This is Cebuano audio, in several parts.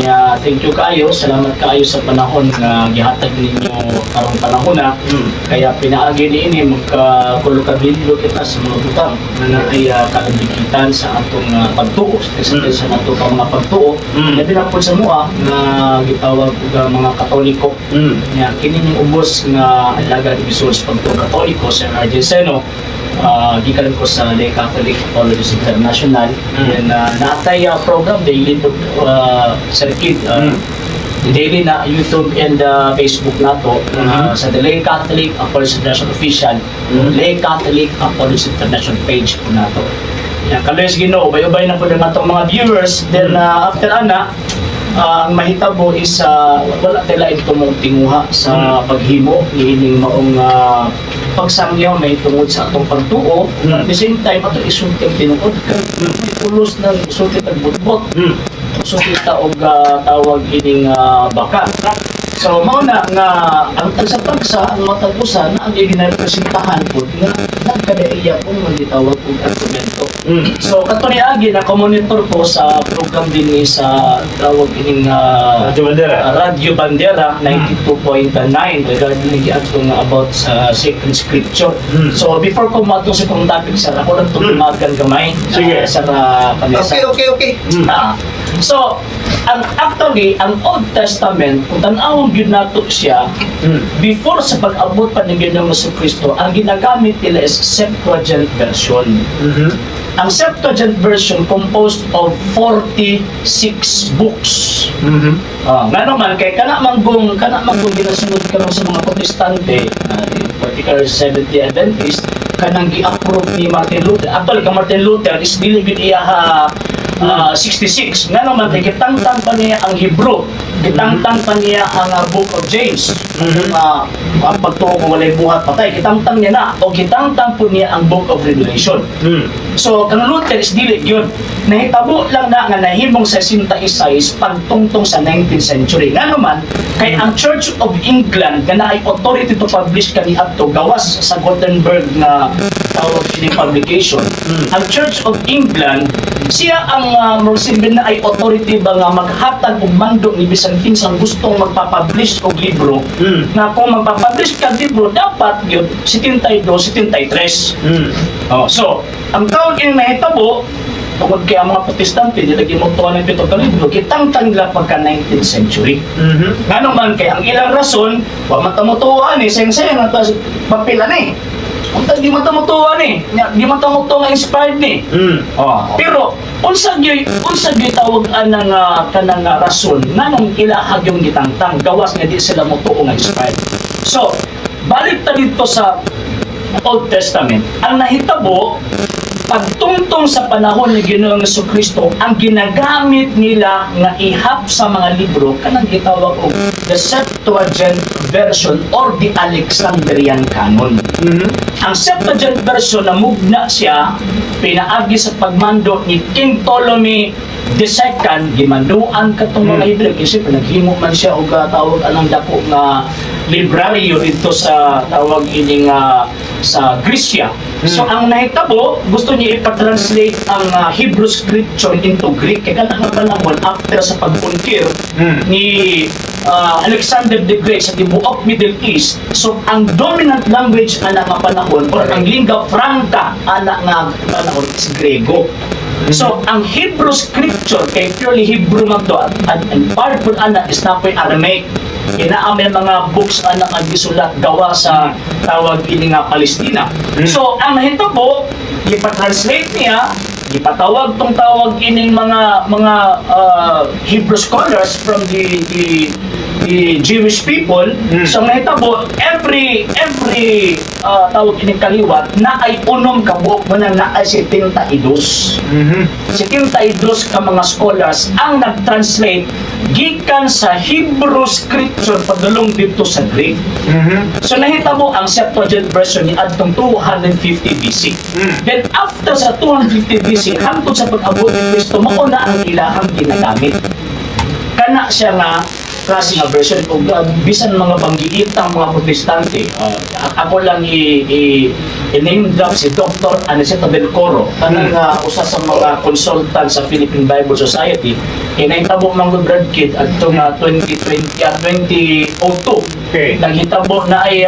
Kaya thank you kaayo, salamat kaayo sa panahon nga gihatag ninyo karong panahon na. Kaya pinaagi niini magkakulo-kabilyo kita sa mga butang na naay kalambikitan sa atong pagtuo, sa sa nato ka mga pagtuo. Labi na pud sa mua nga gitawag og mga Katoliko. Nya kini ning ubos nga alagad bisod sa pagtuo Katoliko sa RJ Seno. Gikan ko sa Lay Catholic Apologists International. Then naatay program daily po, Sir Kid, daily na YouTube and Facebook nato sa the Lay Catholic Apologists International Official, Lay Catholic Apologists International page po nato. Yan, kaluoy sa Ginoo, ubay-ubay na po ng atong mga viewers. Then after ana, ang mahitabo is wala tila ito mong tinguha sa paghimo niining maong pagsangyaw may tungod sa atong pagtuo. At the same time, ato isulti ang tinuod. May pulos ng sulti tag butbot. Sulti ta og tawag ining baka. So mao na nga ang tagsa-tagsa ang matag usa na ang ginarepresentahan pud nga nagkadaiya po nga gitawag og argumento. So kato ni agi na monitor ko sa program din ni sa tawag ining Radyo Bandera. Radyo Bandera 92.9 regarding giadto nga about sa sacred scripture. So before ko moadto sa kong topic, sir, ako lang tumagan gamay. Sige. Sir Vanessa. Okay. So, ang actually, ang Old Testament, kung tan-awon gyud nato siya, before sa pag-abot pa ni Ginoong Kristo, ang ginagamit nila is Septuagint version. Ang Septuagint version composed of 46 books. Nga naman kay kana manggong ginasunod karon sa mga Protestante, particularly Seventh-day Adventist, kanang gi-approve ni Martin Luther. Actually, kang Martin Luther is dili gyud iya 66. Nga naman kay gitangtang pa niya ang Hebrew, gitangtang pa niya ang Book of James. Ang pagtuo kung walay buhat patay, gitangtang niya na o gitangtang po niya ang Book of Revelation. So, kang Luther is dili yun. Nahitabo lang na nga nahimong 66 pagtungtong sa 19th century. Nga naman, kay ang Church of England nga naay authority to publish kani adto gawas sa Gutenberg nga tawag kini publication. Ang Church of England siya ang uh, na ay authority ba nga maghatag og mando ni bisan kinsang gustong magpa-publish og libro nga kung magpa-publish ka libro dapat yun 72, 73. Oh, so, ang tawag ini nahitabo, tungod kay ang mga Protestante, nila gimutuan ng pito ka libro, gitangtang nila pagka 19th century. Ngano man kay ang ilang rason, wa man ta motuo ani, sayang-sayang ang tas papel ani. Ang di man ta motuo ani, nya, di man ta motuo nga inspired ni. Oh, pero unsa gyud tawag anang kanang rason nganong ilahag yung gitangtang gawas nga di sila motuo nga inspired? So, balik ta dito sa Old Testament. Ang nahitabo pagtungtong sa panahon ni Ginoong Kristo, ang ginagamit nila nga ihap sa mga libro kanang gitawag og the Septuagint version or the Alexandrian Canon. Ang Septuagint version na mugna siya pinaagi sa pagmando ni King Ptolemy II, gimanduan katong mga Hebreo kasi naghimo man siya og tawag anang dako nga libraryo dito sa tawag ining sa Grecia. So ang nahitabo, gusto niya ipa-translate ang Hebrew scripture into Greek kay kanang nga panahon after sa pag-conquer ni Alexander the Great sa tibuok Middle East. So ang dominant language ana nga panahon or ang lingua franca ana nga panahon is Grego. So ang Hebrew scripture kay purely Hebrew man to and part pud ana is napoy Aramaic. Inaa may mga books ana nga gisulat gawa sa tawag ini nga Palestina. So ang nahitabo, gipa-translate niya, gipatawag tong tawag ining mga Hebrew scholars from the Jewish people. So ang nahitabo, every tawag ining kaliwat na ay unom ka buok mo na ay 72. 72 ka mga scholars ang nag-translate gikan sa Hebrew scripture padulong dito sa Greek. So nahitabo ang Septuagint version ni adtong 250 BC. Then after sa 250 BC hangtod sa pag-abot ni Kristo, mao na ang ilahang ginagamit. Kana siya nga klase nga version ug bisan mga banggiitang mga Protestante, ako lang i name drop si Dr. Aniceto del Corro, kanang usa sa mga consultant sa Philippine Bible Society, kay nahitabo man gud, Brad Kid, adto nga 2020, 2002. Naghitabo na ay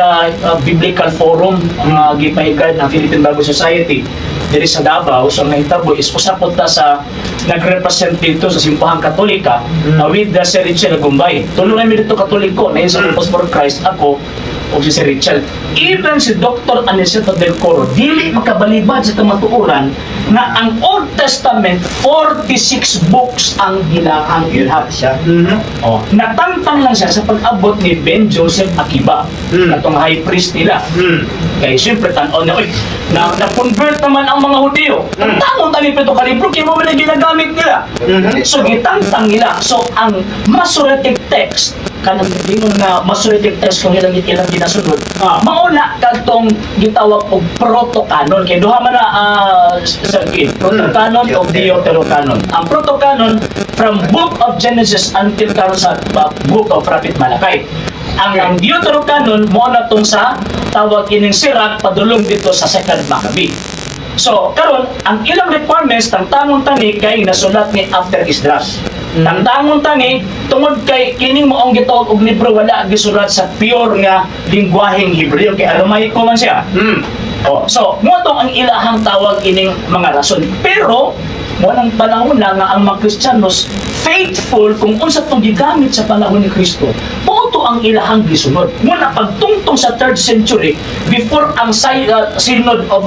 biblical forum ang gipahigad ng Philippine Bible Society diri sa Davao. So ang nahitabo is usa po ta sa nagrepresent dito sa Simbahang Katolika with the Sir Richard Gumbay. Tulo kami dito Katoliko na sa Purpose for Christ, ako o si Sir Richard. Even si Dr. Aniceto del Corro dili makabalibad sa kamatuoran nga ang Old Testament 46 books ang gilahang ilhap. Siya. Oh, natangtang lang siya sa pag-abot ni Ben Joseph Akiba, katong high priest nila. Kaya siyempre, tan-aw niya, "Uy, na-convert naman ang mga Hudyo. Tangtangon tani pito ka libro, kaya mo man ang ginagamit nila." So, gitangtang nila. So, ang Masoretic text, kanang dingon nga Masoretic text kung ilang ilang ginasunod, mauna kadtong gitawag og proto-canon. Kay duha man na, Sir Kid, proto-canon o deuterocanon. Ang proto-canon from Book of Genesis until karon sa Book of Prophet Malachi. Ang deuterocanon mo na tong sa tawag ining Sirach padulong dito sa Second Maccabee. So, karon ang ilang requirements, tangtangon tani kay nasulat ni after Esdras. Tangtangon tani tungod kay kining maong gitawag og libro wala gisulat sa pure nga lingwaheng Hebreo kay Aramaico man siya. Oh, so mo tong ang ilahang tawag ining mga rason. Pero mo nang panahon na nga ang mga Kristiyanos faithful kung unsa tong gigamit sa panahon ni Kristo. Mao to ang ilahang gisunod. Muna pagtungtong sa 3rd century before ang synod of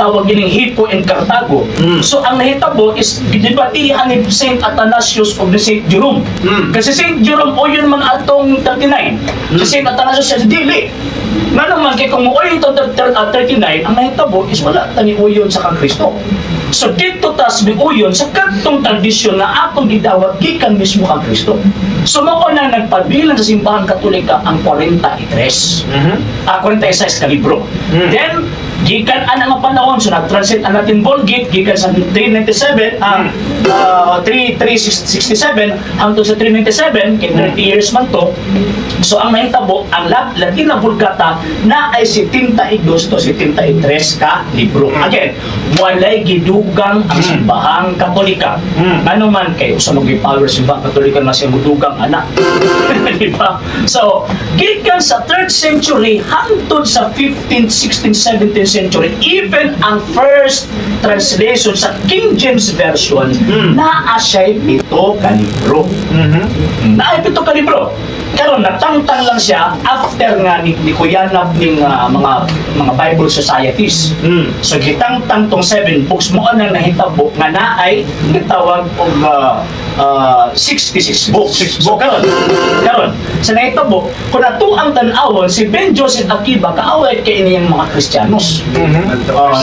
tawag ining Hippo and Carthago. So ang nahitabo is gidebatihan ni Saint Athanasius ug ni Saint Jerome. Kasi Saint Jerome uyon man atong 39. Si Saint Athanasius siya dili. Nga naman kay kung uyon itong 39, ang nahitabo is wala tani uyon sa kang Kristo. So dito tas uyon sa kadtong tradisyon na atong gidawat gikan mismo kang Kristo. So mao na nagpabilan sa Simbahang Katolika ang 43. Ah, 46 ka libro. Then gikan ana nga panahon, so nag-translate ang Latin Vulgate gikan sa 397, ang 3367 hangtod sa 397, kay 30 years man to. So ang nahitabo, ang Latina Vulgata na ay 72 to 73 ka libro. Again, walay gidugang ang Simbahang Katolika. Ano man kay usa mo power Simbahang Katolika na siya mudugang ana, di ba? So gikan sa 3rd century hangtod sa 15th, 16th, 17th century, even ang first translation sa King James Version naa siya'y 7 ka libro. Naay 7 ka libro. Karon natangtang lang siya after nga ni kuyanab ning mga Bible societies. So gitangtang tong seven books, mo nang nahitabo nga naay gitawag og 66 books. So karon sa nahitabo kung ato ang tan-awon si Ben Joseph Akiba kaaway kay niyang mga Kristiyanos.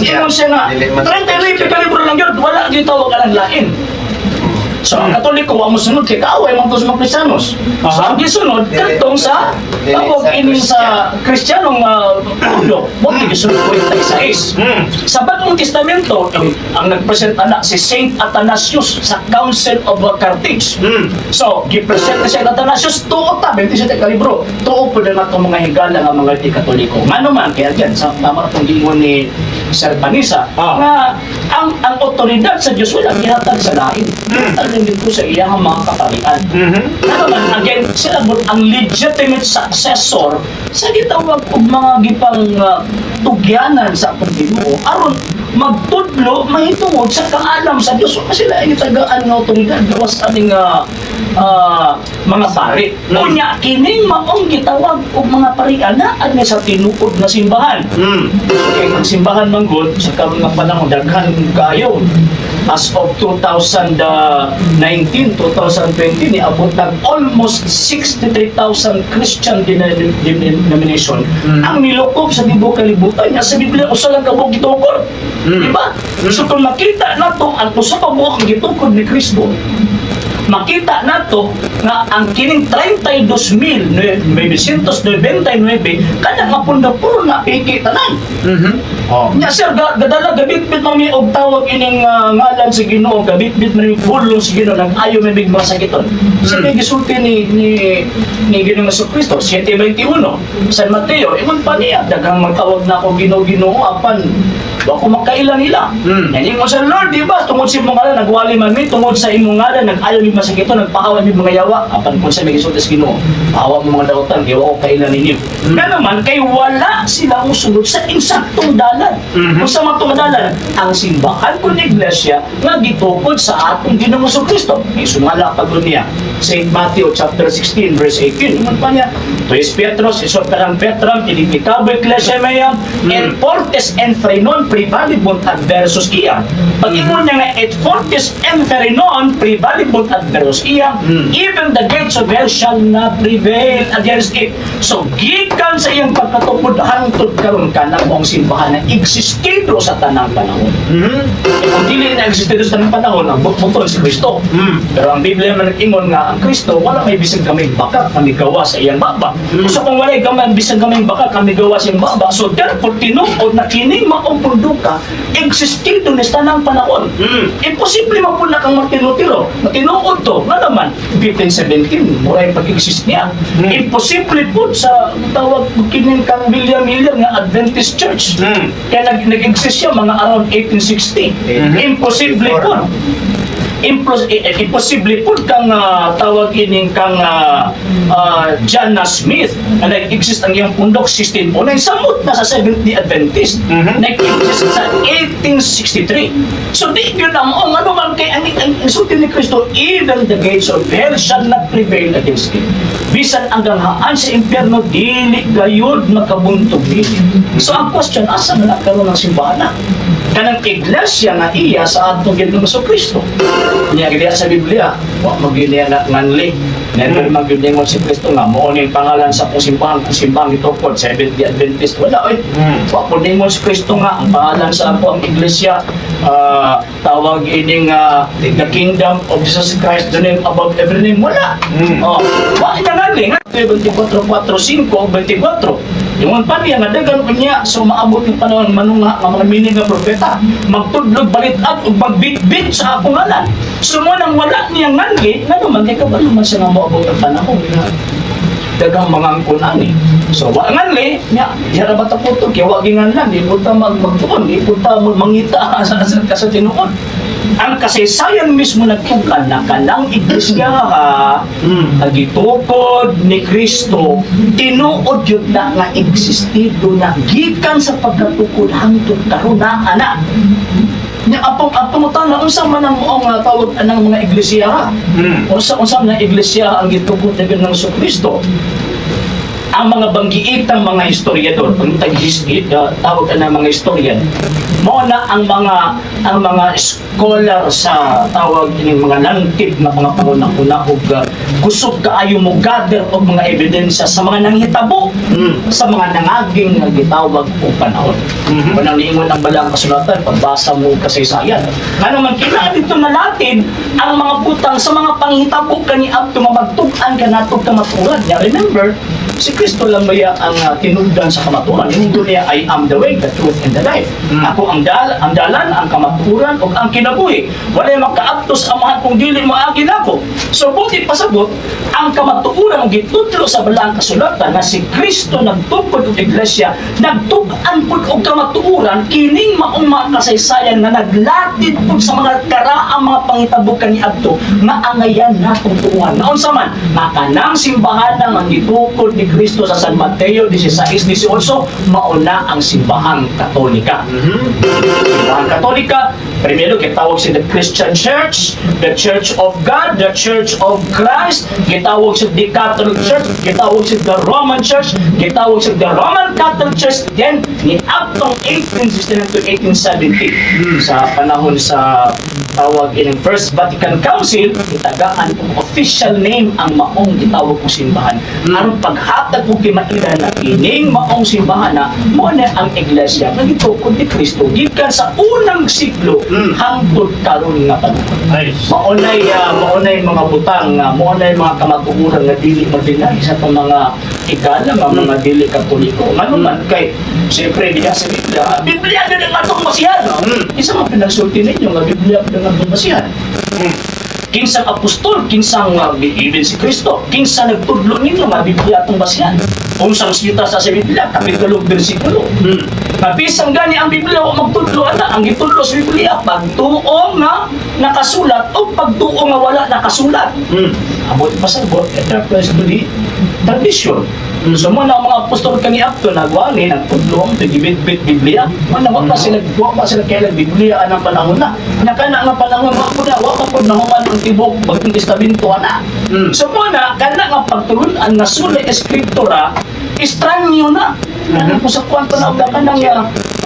Ingon siya nga 39 ka libro lang yun, wala gitawag anang lain. So ang Katoliko wa mo sunod kay kaaway man to sa mga Kristiyanos. So ang gisunod kadtong sa tawag ini sa Kristiyanong mundo, mo gisunod 46. Sa Bagong Testamento, ang nagpresent ana si Saint Athanasius sa Council of Carthage. So, gi-present ni Saint Athanasius, tuo ta, 27 ka libro. Tuo po na itong mga higala nga mga di Katoliko. Ngano man, kaya dyan, sa tama itong giingon ni Sir Panisa, nga ang otoridad sa Diyos wala gihatag sa lain. Gihatag lang dito sa iyang mga kaparian. Ano man, again, sila mo ang legitimate successor sa gitawag og mga gipang tugyanan sa atong Ginoo aron magtudlo mahitungod sa kaalam sa Dios. Wala sila ang tagaan nga otoridad gawas aning mga pari. Unya kining maong gitawag og mga parian naa ni sa tinuod nga simbahan. Kay ang simbahan man gud sa karon nga panahon daghan kayo. As of 2019, 2020, niabot nag almost 63,000 Christian denomination ang nilukop sa tibuok kalibutan. Nya sa Biblia usa lang ka buok gitukod. Di ba? So kung makita nato ang usa ka buok ang gitukod ni Kristo, Makita nato nga ang kining 32,999 kada nga pundo puro na piki tanan. Nya sir, gadala gabitbit man mi og tawag ining ngalan sa Ginoo, gabitbit man mi pulong sa Ginoo, nag-ayo mi mig mga sakiton. Sa may gisulti ni Ginoong Kristo 7:21 San Mateo, ingon pa niya, daghang magtawag na ako Ginoo, Ginoo, apan wa ko makaila nila. Yan ingon sa Lord, di ba? Tungod sa imong ngalan nagwali man mi, tungod sa imong ngalan nag-ayo mi masakiton, nagpahawa mi mga yawa, apan kung sa may gisulti sa Ginoo, pahawa mo mga dautan, kay wa ko kaila ninyo. Nga naman kay wala sila mosunod sa insaktong dalan. Kung sa mga dalan, ang simbahan kun iglesia nga gitukod sa atong Ginoong Kristo. May sumala pa gud niya. St. Matthew chapter 16 verse 18. Ingon pa niya, Tu es Petrus, et super petram, aedificabo ecclesiam meam, et portes inferni non praevalebunt adversus eam. Pag ingon niya nga, et fortes inferni non praevalebunt adversus eam, even the gates of hell shall not prevail against it. So, gikan sa iyang pagkatukod hangtod karon kanang maong simbahan na existido sa tanang panahon. Eh, kung dili na existido sa tanang panahon, ang butbuton si Kristo. Pero ang Biblia man nag-ingon nga ang Kristo wala may bisag gamay bakak nga migawa sa iyang baba. So kung walay gamay bisag gamay bakak nga migawa sa iyang baba, so therefore tinuod na kining maong punduka existido ni sa tanang panahon. Imposible man pud na kang Martin Lutero. Na tinuod to, nga naman, 1517, mura yung pag-exist niya. Imposible po sa tawag kining kang William Miller nga Adventist Church. Kaya nag-exist siya mga around 1860. Imposible po. Imposible po kang tawag ining kang John Smith na nag-exist ang iyang pundok 1609, samot na sa Seventh-day Adventist. Nag-exist sa 1863. So di yun ang ang ano man kay ang sulti ni Kristo, even the gates of hell shall not prevail against it. Bisan ang ganghaan sa impyerno dili gayud makabuntog dili. So ang question, asa man na karon ang simbahan na? Kanang iglesia nga iya sa atong Ginoong Kristo. Niya gid sa Biblia, wa magyud niya na nganli. Never magyud ningon si Kristo nga mao ning pangalan sa akong simbahan, kung simbahan gitukod Seventh-day Adventist, wala oy. Wa po ningon si Kristo nga ang pangalan sa ako ang iglesia tawag ining the kingdom of Jesus Christ, the name above every name, wala. Oh, wa niya nganli nga 24 4 5 24. Ingon pa niya nga dagan unya so maabot ng panahon manunga nga mga mining nga propeta magtudlog balitad ug magbitbit sa akong ngalan. So mo nang wala niya nganli, ngano man kay kabalo man siya nga moabot ang panahon nga daghang mga angkon ani. So wa nganli nya diha ra ba ta putog kay wa ginganlan, di po ta magtuon, di po ta mangita sa tinuod. Ang kasaysayan mismo nagtukan na kanang iglesia ha gitukod ni Kristo, tinuod yun na nga existido na gikan sa pagkatukod hangtod karon na ana. Nya apong apong na unsa man ang maong tawag anang mga iglesia ha? Unsa man ang iglesia ang gitukod ni Ginoong Kristo? Ang mga banggiitang mga historiador, ang tag tawag na mga historian, mao na ang mga scholar sa tawag ining mga lantib nga mga pangunahuna og kusog kaayo mo gather og mga ebidensya sa mga nanghitabo sa mga nangaging nga gitawag og panahon. Kanang niingon ang balaang kasulatan, pagbasa mo og kasaysayan. Ngano man kina dito nalatid ang mga butang sa mga panghitabo kaniadto nga magtug-an kanato kamatuoran. Ya remember, si Kristo lang baya ang tinugdan sa kamatuoran. Ingon niya, "I am the way, the truth, and the life." Ako ang dalan, ang kamatuoran, ug ang kinabuhi. Walay makaadto sa Amahan kung dili moagi nako. So buti pasabot, ang kamatuoran ang gitudlo sa balaang kasulatan na si Kristo nagtukod og iglesia, nagtug-an pud og kamatuoran kining maong mga kasaysayan nga naglatid pud sa mga karaang mga pangitabo kaniadto nga angayan natong tuuhan. Nga unsa man, nga kanang simbahan ang gitukod ni Kristo sa San Mateo 16:18, mauna ang simbahang Katolika. Simbahang Katolika, primero gitawag siya the Christian Church, the Church of God, the Church of Christ, gitawag siya the Catholic Church, gitawag siya the Roman Church, gitawag siya the Roman Catholic Church, then ni adtong 1869 to 1870 sa panahon sa Tawag ining First Vatican Council, itagaan og official name ang maong gitawag og simbahan aron paghatag og kimailan na kining maong simbahan na mo na ang iglesia nga gitukod ni Kristo gikan sa unang siglo hangtod karon nga panahon. Nice. Maunay mga butang nga maunay mga kamatuoran nga dili ma-deny sa atong mga igala nga mga dili Katoliko, ngano man kay siyempre diha sa Biblia, Biblia gyud ang atong basihan, no? Isa man pinagsulti ninyo nga Biblia gyud ang atong basihan. Kinsang apostol, kinsang even si Kristo, kinsa nagtudlo ninyo nga Biblia atong basihan? Unsang sita sa Biblia, kapitulo, bersikulo? Nga bisan gani ang Biblia wa magtudlo ana, ang gitudlo sa Biblia pagtuo nga nakasulat o pagtuo nga wala nakasulat. Abot pasabot, it refers to the tradition. So mo na ang mga apostol kaniadto nagwali nagtudlo ang gibitbit Biblia. Man wa pa sila kailan Biblia anang panahon na. Nakana nga panahon wa po na wa pa pud nahuman ang tibok Bagong Testamento ana. So mo na kana nga pagtulun-an nga sola scriptura, estranyo na. Ano ko sa kuwan pa na kanang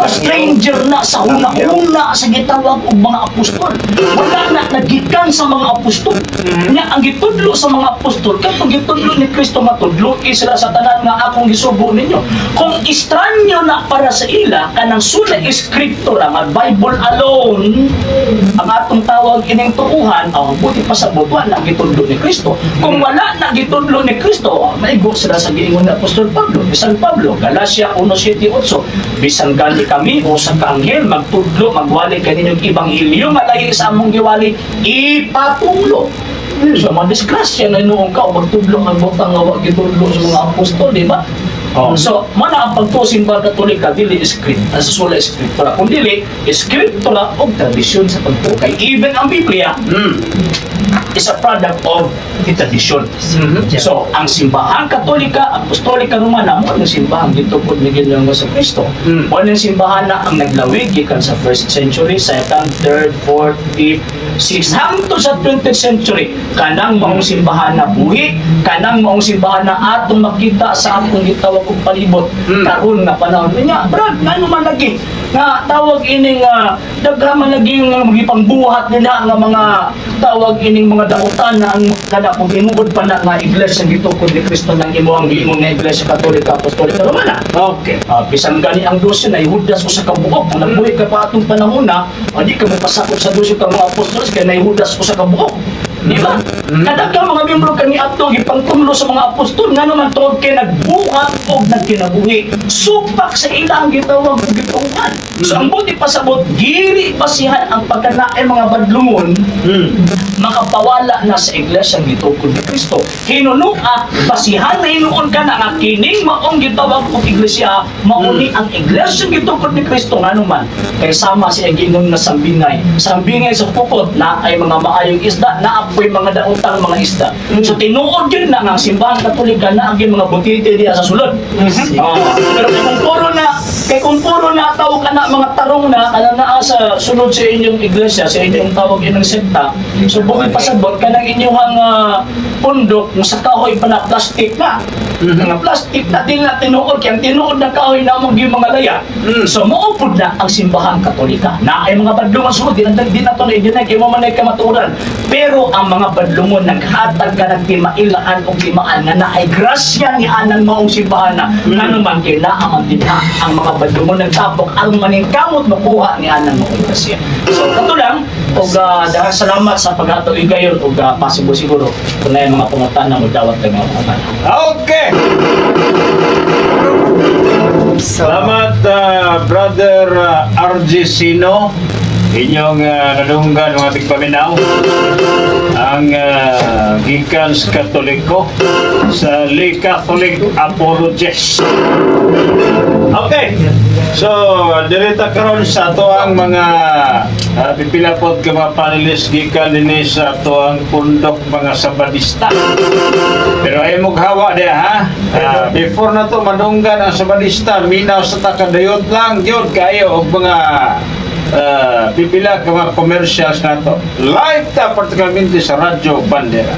stranger na sa huna-huna sa gitawag og mga apostol. Wala na nagikan sa mga apostol. Nya ang gitudlo sa mga apostol, katong gitudlo ni Kristo, matudlo sila sa tanan nga akong gisugo ninyo. Kung estranyo na para sa ila kanang sola scriptura nga Bible alone ang atong tawag ining tuuhan, ang buti pasabot wala na gitudlo ni Kristo. Kung wala na gitudlo ni Kristo, maigo sila sa giingon ni Apostol Pablo, bisan Pablo, Galatia 1:7-8, "Bisan gani kami o sa kaanghel magtudlo, magwali kaninyong ebanghelyo nga lahi sa among giwali, ipatulo." So, mga disgrasya na noong ka o magtudlo ang butang nga wa gitudlo sa mga apostol, di ba? Oh, so, mana ang pagtuo Simbahan Katolika, dili script, sa sola scriptura, kung dili scriptura og tradisyon sa pagtuo. Kay even ang Biblia is a product of the tradition. So, ang Simbahang Katolika, Apostolika Romana, mo ang simbahan gitukod ni Ginoong Kristo. Mo ang simbahan na ang naglawig gikan sa first century, second, third, fourth, fifth, sixth, hangtod sa 20th century. Kanang maong simbahan na buhi, kanang maong simbahan na atong makita sa atong gitawag og palibot karon nga panahon. Nya, brad, ngano man lagi nga tawag ining daghan man lagi nga magipangbuhat nila nga mga tawag ining mga dautan na ang kada kung tinuod pa na nga iglesia gitukod ni Kristo ng imuhang giingon nga Iglesia Katolika Apostolika Romana. Bisan gani ang 12 na Judas usa ka buok, kung nabuhi ka pa atong panahon na, di ka mapasakop sa 12 ka mga apostoles kay na Judas usa ka buok. Di ba? Kadaghan mga miyembro kaniadto gipangtumlo sa mga apostol, ngano man? Tungod kay nagbuhat og nagkinabuhi supak sa ilang gitawag og gituohan. So ang buti pasabot, dili basihan ang pagkanaay mga badlungon makapawala na sa iglesia gitukod ni Kristo. Hinunua, basihan na hinuon ka na nga kining maong gitawag og iglesia, mauni ang iglesia gitukod ni Kristo, ngano man kay sama siya giingon nga sambingay. Sambingay sa pukot na ay mga maayong isda, na apoy mga daotang mga isda. So tinuod yun na nga ang Simbahan Katolika na ang mga butite diya sa sulod. Oh, pero kay kung puro na tao ka na mga tarong na kana naa sa sulod sa inyong iglesia, sa inyong tawag inyong sekta, so bukod pasabot kanang inyong pundok mo sa kahoy pa na plastic na. Mga plastic na di na tinuod kay ang tinuod na kahoy na mong yung mga laya. So maupod na ang Simbahan Katolika. Na ay mga badlungon sulod, di na to na i-deny kay mo man ay kamatuoran. Pero ang mga badlungon naghatag ka ng timailaan o timaan nga na ay grasya ni anang maong simbahan na ngano man kay naa man dinha ang mga badlungon nagtapok aron maningkamot makuha ni anang maong grasya. So kato lang og daghang salamat sa paghatag gayon og possible siguro kung na mga pangutana mo dawat kay mga pangutana. Okay. Salamat, Brother RG Sino. Inyong nadunggan, mga tigpaminaw, ang gikan sa Katoliko sa Le Catholic Apologist. Okay. So, direta karon sa ato ang mga pipila pod ka mga panelists gikan dinhi sa ato ang pundok mga Sabadista. Pero ay hawa diha ha. Before na to madunggan ang Sabadista, minaw sa takadayot lang gyud kayo og mga pipila ka mga commercials nato. Live ta particularmente sa Radyo Bandera.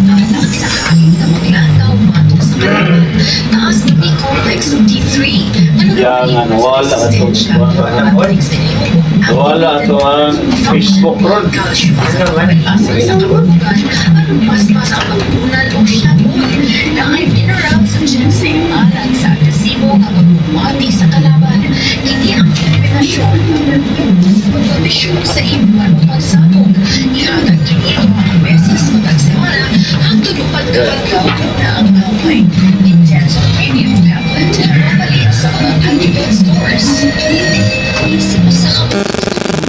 Anak sa hangin na maglantaw batok sa kalaban. Taas ng B-complex o D3. Ano Yan, ano, wala Wala to ang Facebook ron. Paspas ang pagpunan o syabon na ay mineral sa ginseng alang sa agresibo nga pagbuwati sa kalaban. Kini ang kombinasyon sa pagpabisyon sa imong pagsabog. Ihatag kini duha ka beses matag semana hangtod upat ka adlaw na ang away. Intenso Premium Tablet, mapalit sa mga Agrivet stores. Isip sa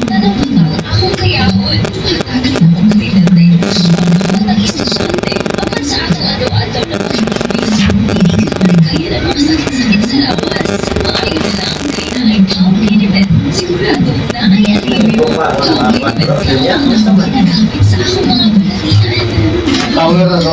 Nanambutang akong kayahon. Hatagin akong kalidad na ilusyon ng mga estudyante. Apan sa atong adlaw-adlaw na pakikibis, hindi ka malikaya ng mga sakit-sakit sa lawas. Maayo na lang kay naay Palm Kinibet. Sigurado na ay alibyo. Palm Kinibet lang ang akong ginagamit sa akong mga balatian. Power ano?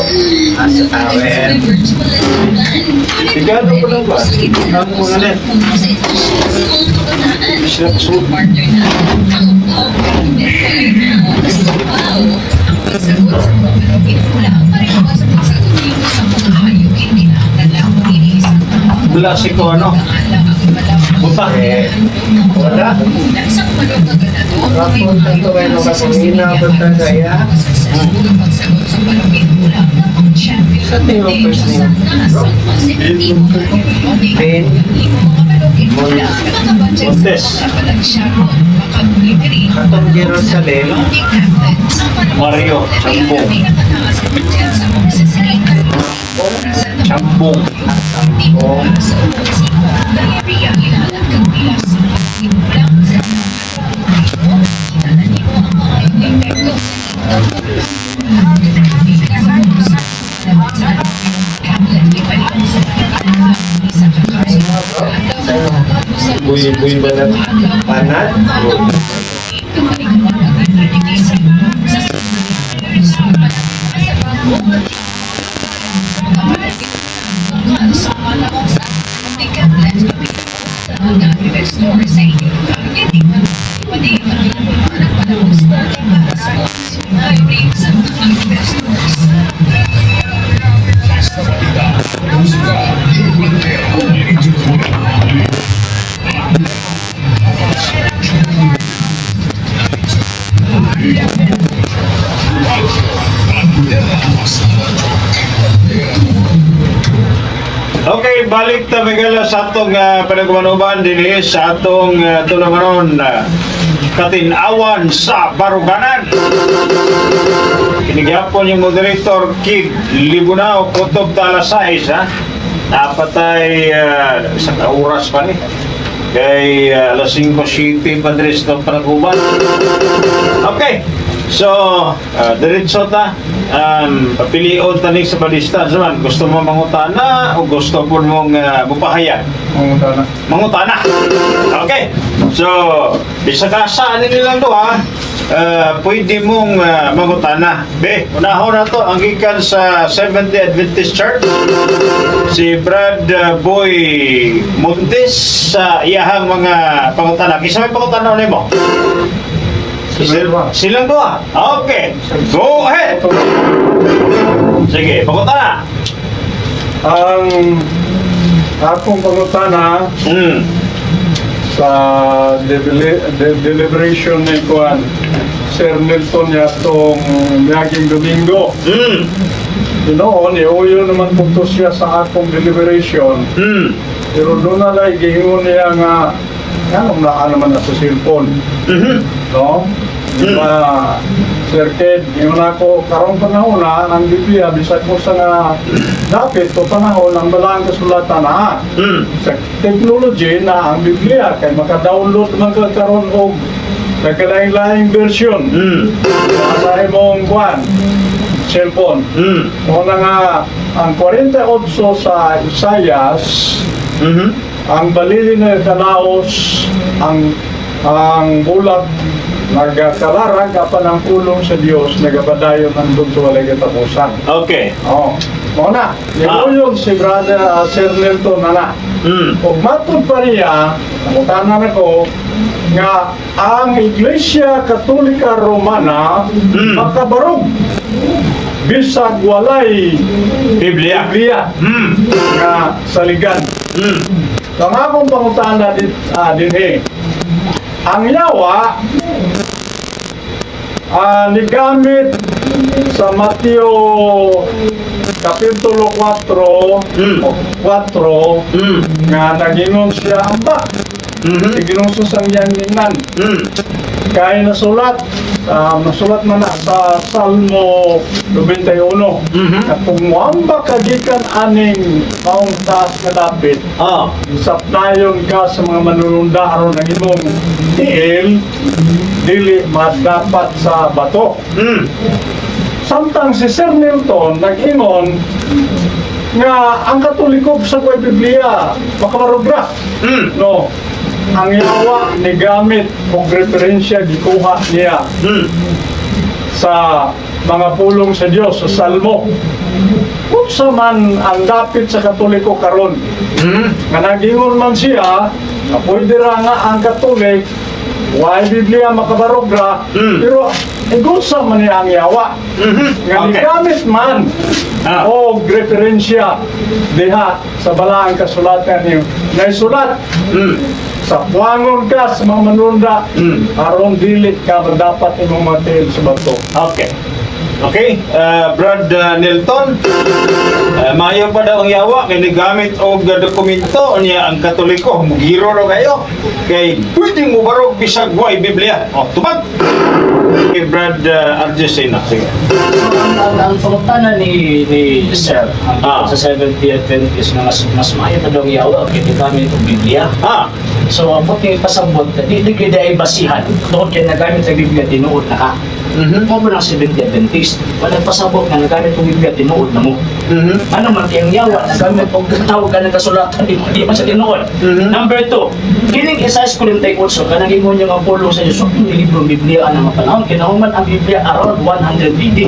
Asa tower. Virtual lesson plan. Sigado ko lang ba? Sakit sa Ang mga net. sa edukasyon sa mga kabataan. Sila kusog. Partner na ang Palm Kinibet sa wow! Ang pagsagot sa mga manok inula pareho sa pagsagot nito sa mga hayop hindi na ang lamang ini isang Wala si ko ano? Buta. Eh, wala. Sa manok na ganado, may Rapon tanto kayo sa social nakakulina, media punta para sa kaya. successful ang pagsagot sa manok inula na pang-champion. Sa tingin mo, first name? Ben Montes. Katong Jerusalem. Mario, Chambong. Chambong. Oh. Buy, buy ba na? Panat? Okay, balik ta Miguel sa atong panagmanuban dinhi sa atong tulunganon katinawan sa baruganan. Kinigyapon yung moderator Kid Libunao Kutob ta alas 6 ha. Dapat ay isang oras pa ni. Kay alas 5 city pa diri sa atong panaguban. Okay. So, diretso ta. Papilion ta ni sa balista. Zaman, gusto mo mangutana o gusto po mong mupahayag? Mangutana. Mangutana. Okay. So, bisag asa ani nilang duha, pwede mong mangutana. Be, unahon na to ang gikan sa Seventh-day Adventist Church. Si Brad Boy Montes sa iyahang mga pangutana. Kinsa may pangutana nimo? Silang duha. Silang duha. Okay. Go ahead. Sige, pangutana. Ang akong pangutana sa deliberation ni Kuan Sir Nilton yatong miaging Domingo. Noon, iuyo naman po to siya sa akong deliberation. Pero doon na lang, gihingon niya nga, anong naa naman na sa cellphone. No? Di ba, Sir Ted, yun ako, karong panahon na, ang Biblia, bisag mo sa nga, dapit to panahon, ang balaang kasulatan na, sa technology na ang Biblia, kay maka-download man ka karon og nagkalaing-laing version sa imong kwan, cellphone. Mao na nga, ang 48 sa Isayas, ang balili na kalaos, ang bulag nagakalarag apan ang pulong sa Dios nagapadayon hangtod sa walay katapusan. Okay. Oh. Mao na, niuyon si brother Sir Nilton na na. Ug matod pa niya, nangutana nako nga ang Iglesia Katolika Romana makabarog bisag walay Biblia. Biblia nga saligan. So, ang akong pangutana dinhi, ang yawa nigamit sa Mateo Kapitulo 4, o 4, nga nagingon siya ambak. Siginong sang iyang. Kaya nasulat man na sa Salmo 91, na kung muamba ka gikan aning maong taas nga dapit, sapnayon ka sa mga manununda aron ang imong tiil dili madapat sa bato. Samtang si Sir Nilton nag-ingon nga ang Katoliko sa kuway Biblia makabarog ra. No. Ang yawa ni gamit og referensya gikuha niya sa mga pulong sa Dios sa Salmo. Unsa man ang dapit sa Katoliko karon? Nga nagingon man siya, nga pwede ra nga ang Katolik, way Biblia makabarog ra, pero igusa man niya ang yawa. Nga nigamit man og referensya diha sa balaang kasulatan niyo. Naisulat sa puangon ka sa mga manunda, aron dili ka dapat imong matiil sa bato. Okay. Okay, Brad Nilton, maayo pa daw ang yawa kay nagamit og dokumento niya ang Katoliko, mugiro raw kayo. Kay pwede mo barog bisag way Biblia. Oh, tubag. Okay, Brad Argesina, sige. Ang pangutana ni Sir, ang sa Seventh-day Adventist nga mas maayo pa daw ang yawa kay gigamit og Biblia. So ang puti pasabot, di di gyud ay basihan. Tungod kay nagamit sa Biblia tinuod na ka. Mao ba ng Seventh-day Adventist? Wala pasabot nga nagamit og Biblia tinuod na mo. Ano man kay ang yawa nagamit og tawag ka ng kasulatan di man sa tinuod. Number 2, kining Isaiah 48 kanang ingon niya nga pulong sa Dios ang libro ang Biblia ang mga panahon kinahuman ang Biblia around 100 AD.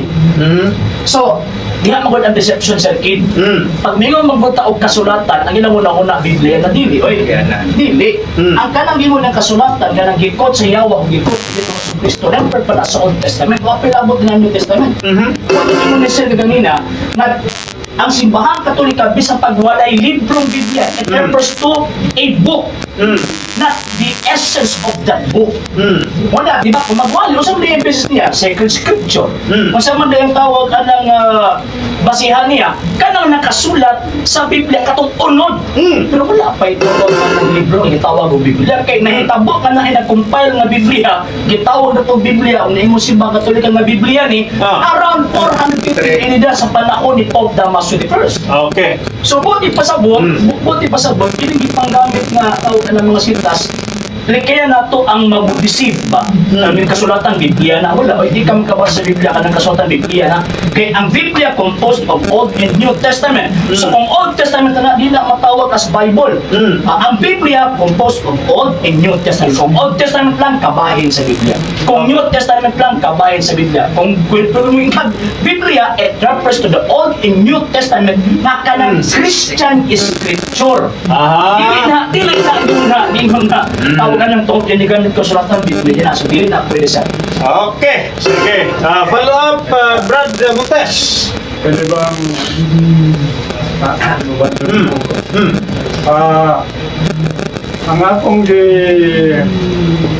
So, diha magod ang deception, Sir Kid. Pag mingon magbuta og kasulatan, ang ilang una-una Biblia na dili oy. Dili. Ang kanang gingon ng kasulatan kanang gikot sa yawa ug gikot dito sa Kristo never pala sa Old Testament. Wa pa abot ng New Testament. Wala ingon ni Sir ganina nga ang simbahan Katolika bisan pag walay librong Biblia, it refers to a book, not the essence of that book. Wala, di ba? Kung magwali, unsa man yung basis niya? Sacred Scripture. Unsa man yung tawag anang basihan niya? Kanang nakasulat sa Biblia katong unod. Pero wala pa ito ng libro ang gitawag og Biblia. Kay nahitabo ka na ay nag-compile nga Biblia, gitawag na tong Biblia, ang naimong simbahan Katolika nga Biblia ni, around 450 AD sa panahon ni Pope Damaso I. So buti pasabot, buti pasabot, kining gipanggamit nga tawag ng mga sitas, like, kaya nato ang mag-deceive ba? Ang kasulatan, Biblia na. Wala, o, hindi ka makabasa sa Biblia ka ng kasulatan, Biblia na. Kaya ang Biblia composed of Old and New Testament. So kung Old Testament na, di na matawag as Bible. Ah, ang Biblia composed of Old and New Testament. Kung Old Testament lang, kabahin sa Biblia. Kung New Testament lang, kabahin sa Biblia. Kung pero mo yung Biblia, it refers to the Old and New Testament na kanang Christian Scripture. Dili na, dili na, dili na. Tawag ka ng tungkol yan, gamit ko sulatan, Biblia na. So, dili na pwede sa. Okay, sige. Follow up, Brad Montes. Pwede bang ano ba ito? Ang akong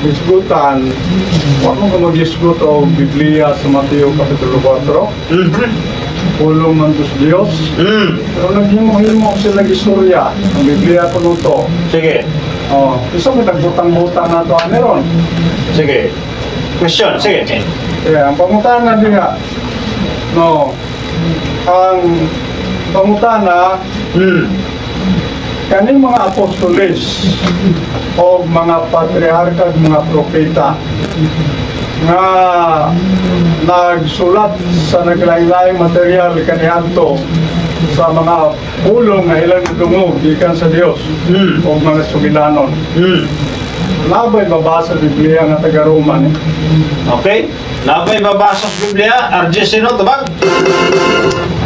gisgutan, wa mo ka magisgut og Biblia sa Mateo Kapitulo 4. Pulong man to sa Dios. Pero naghimo-himo sila istorya. Ang Biblia kuno to. Sige, Oh, isa may nagbutang-butang na to ani ron. sige. Question, sige. Yeah, ang pangutana diha. No. Ang pangutana kaning mga apostoles o mga patriarka at mga propeta nga nagsulat sa naglaing-laing material kaniadto sa mga pulong nga ilang nadungog gikan sa Dios o mga sugilanon. Labay babasa sa Biblia nga taga Roma ni. Okay. Nabay babasa sa Biblia, RJ Sino, tubag.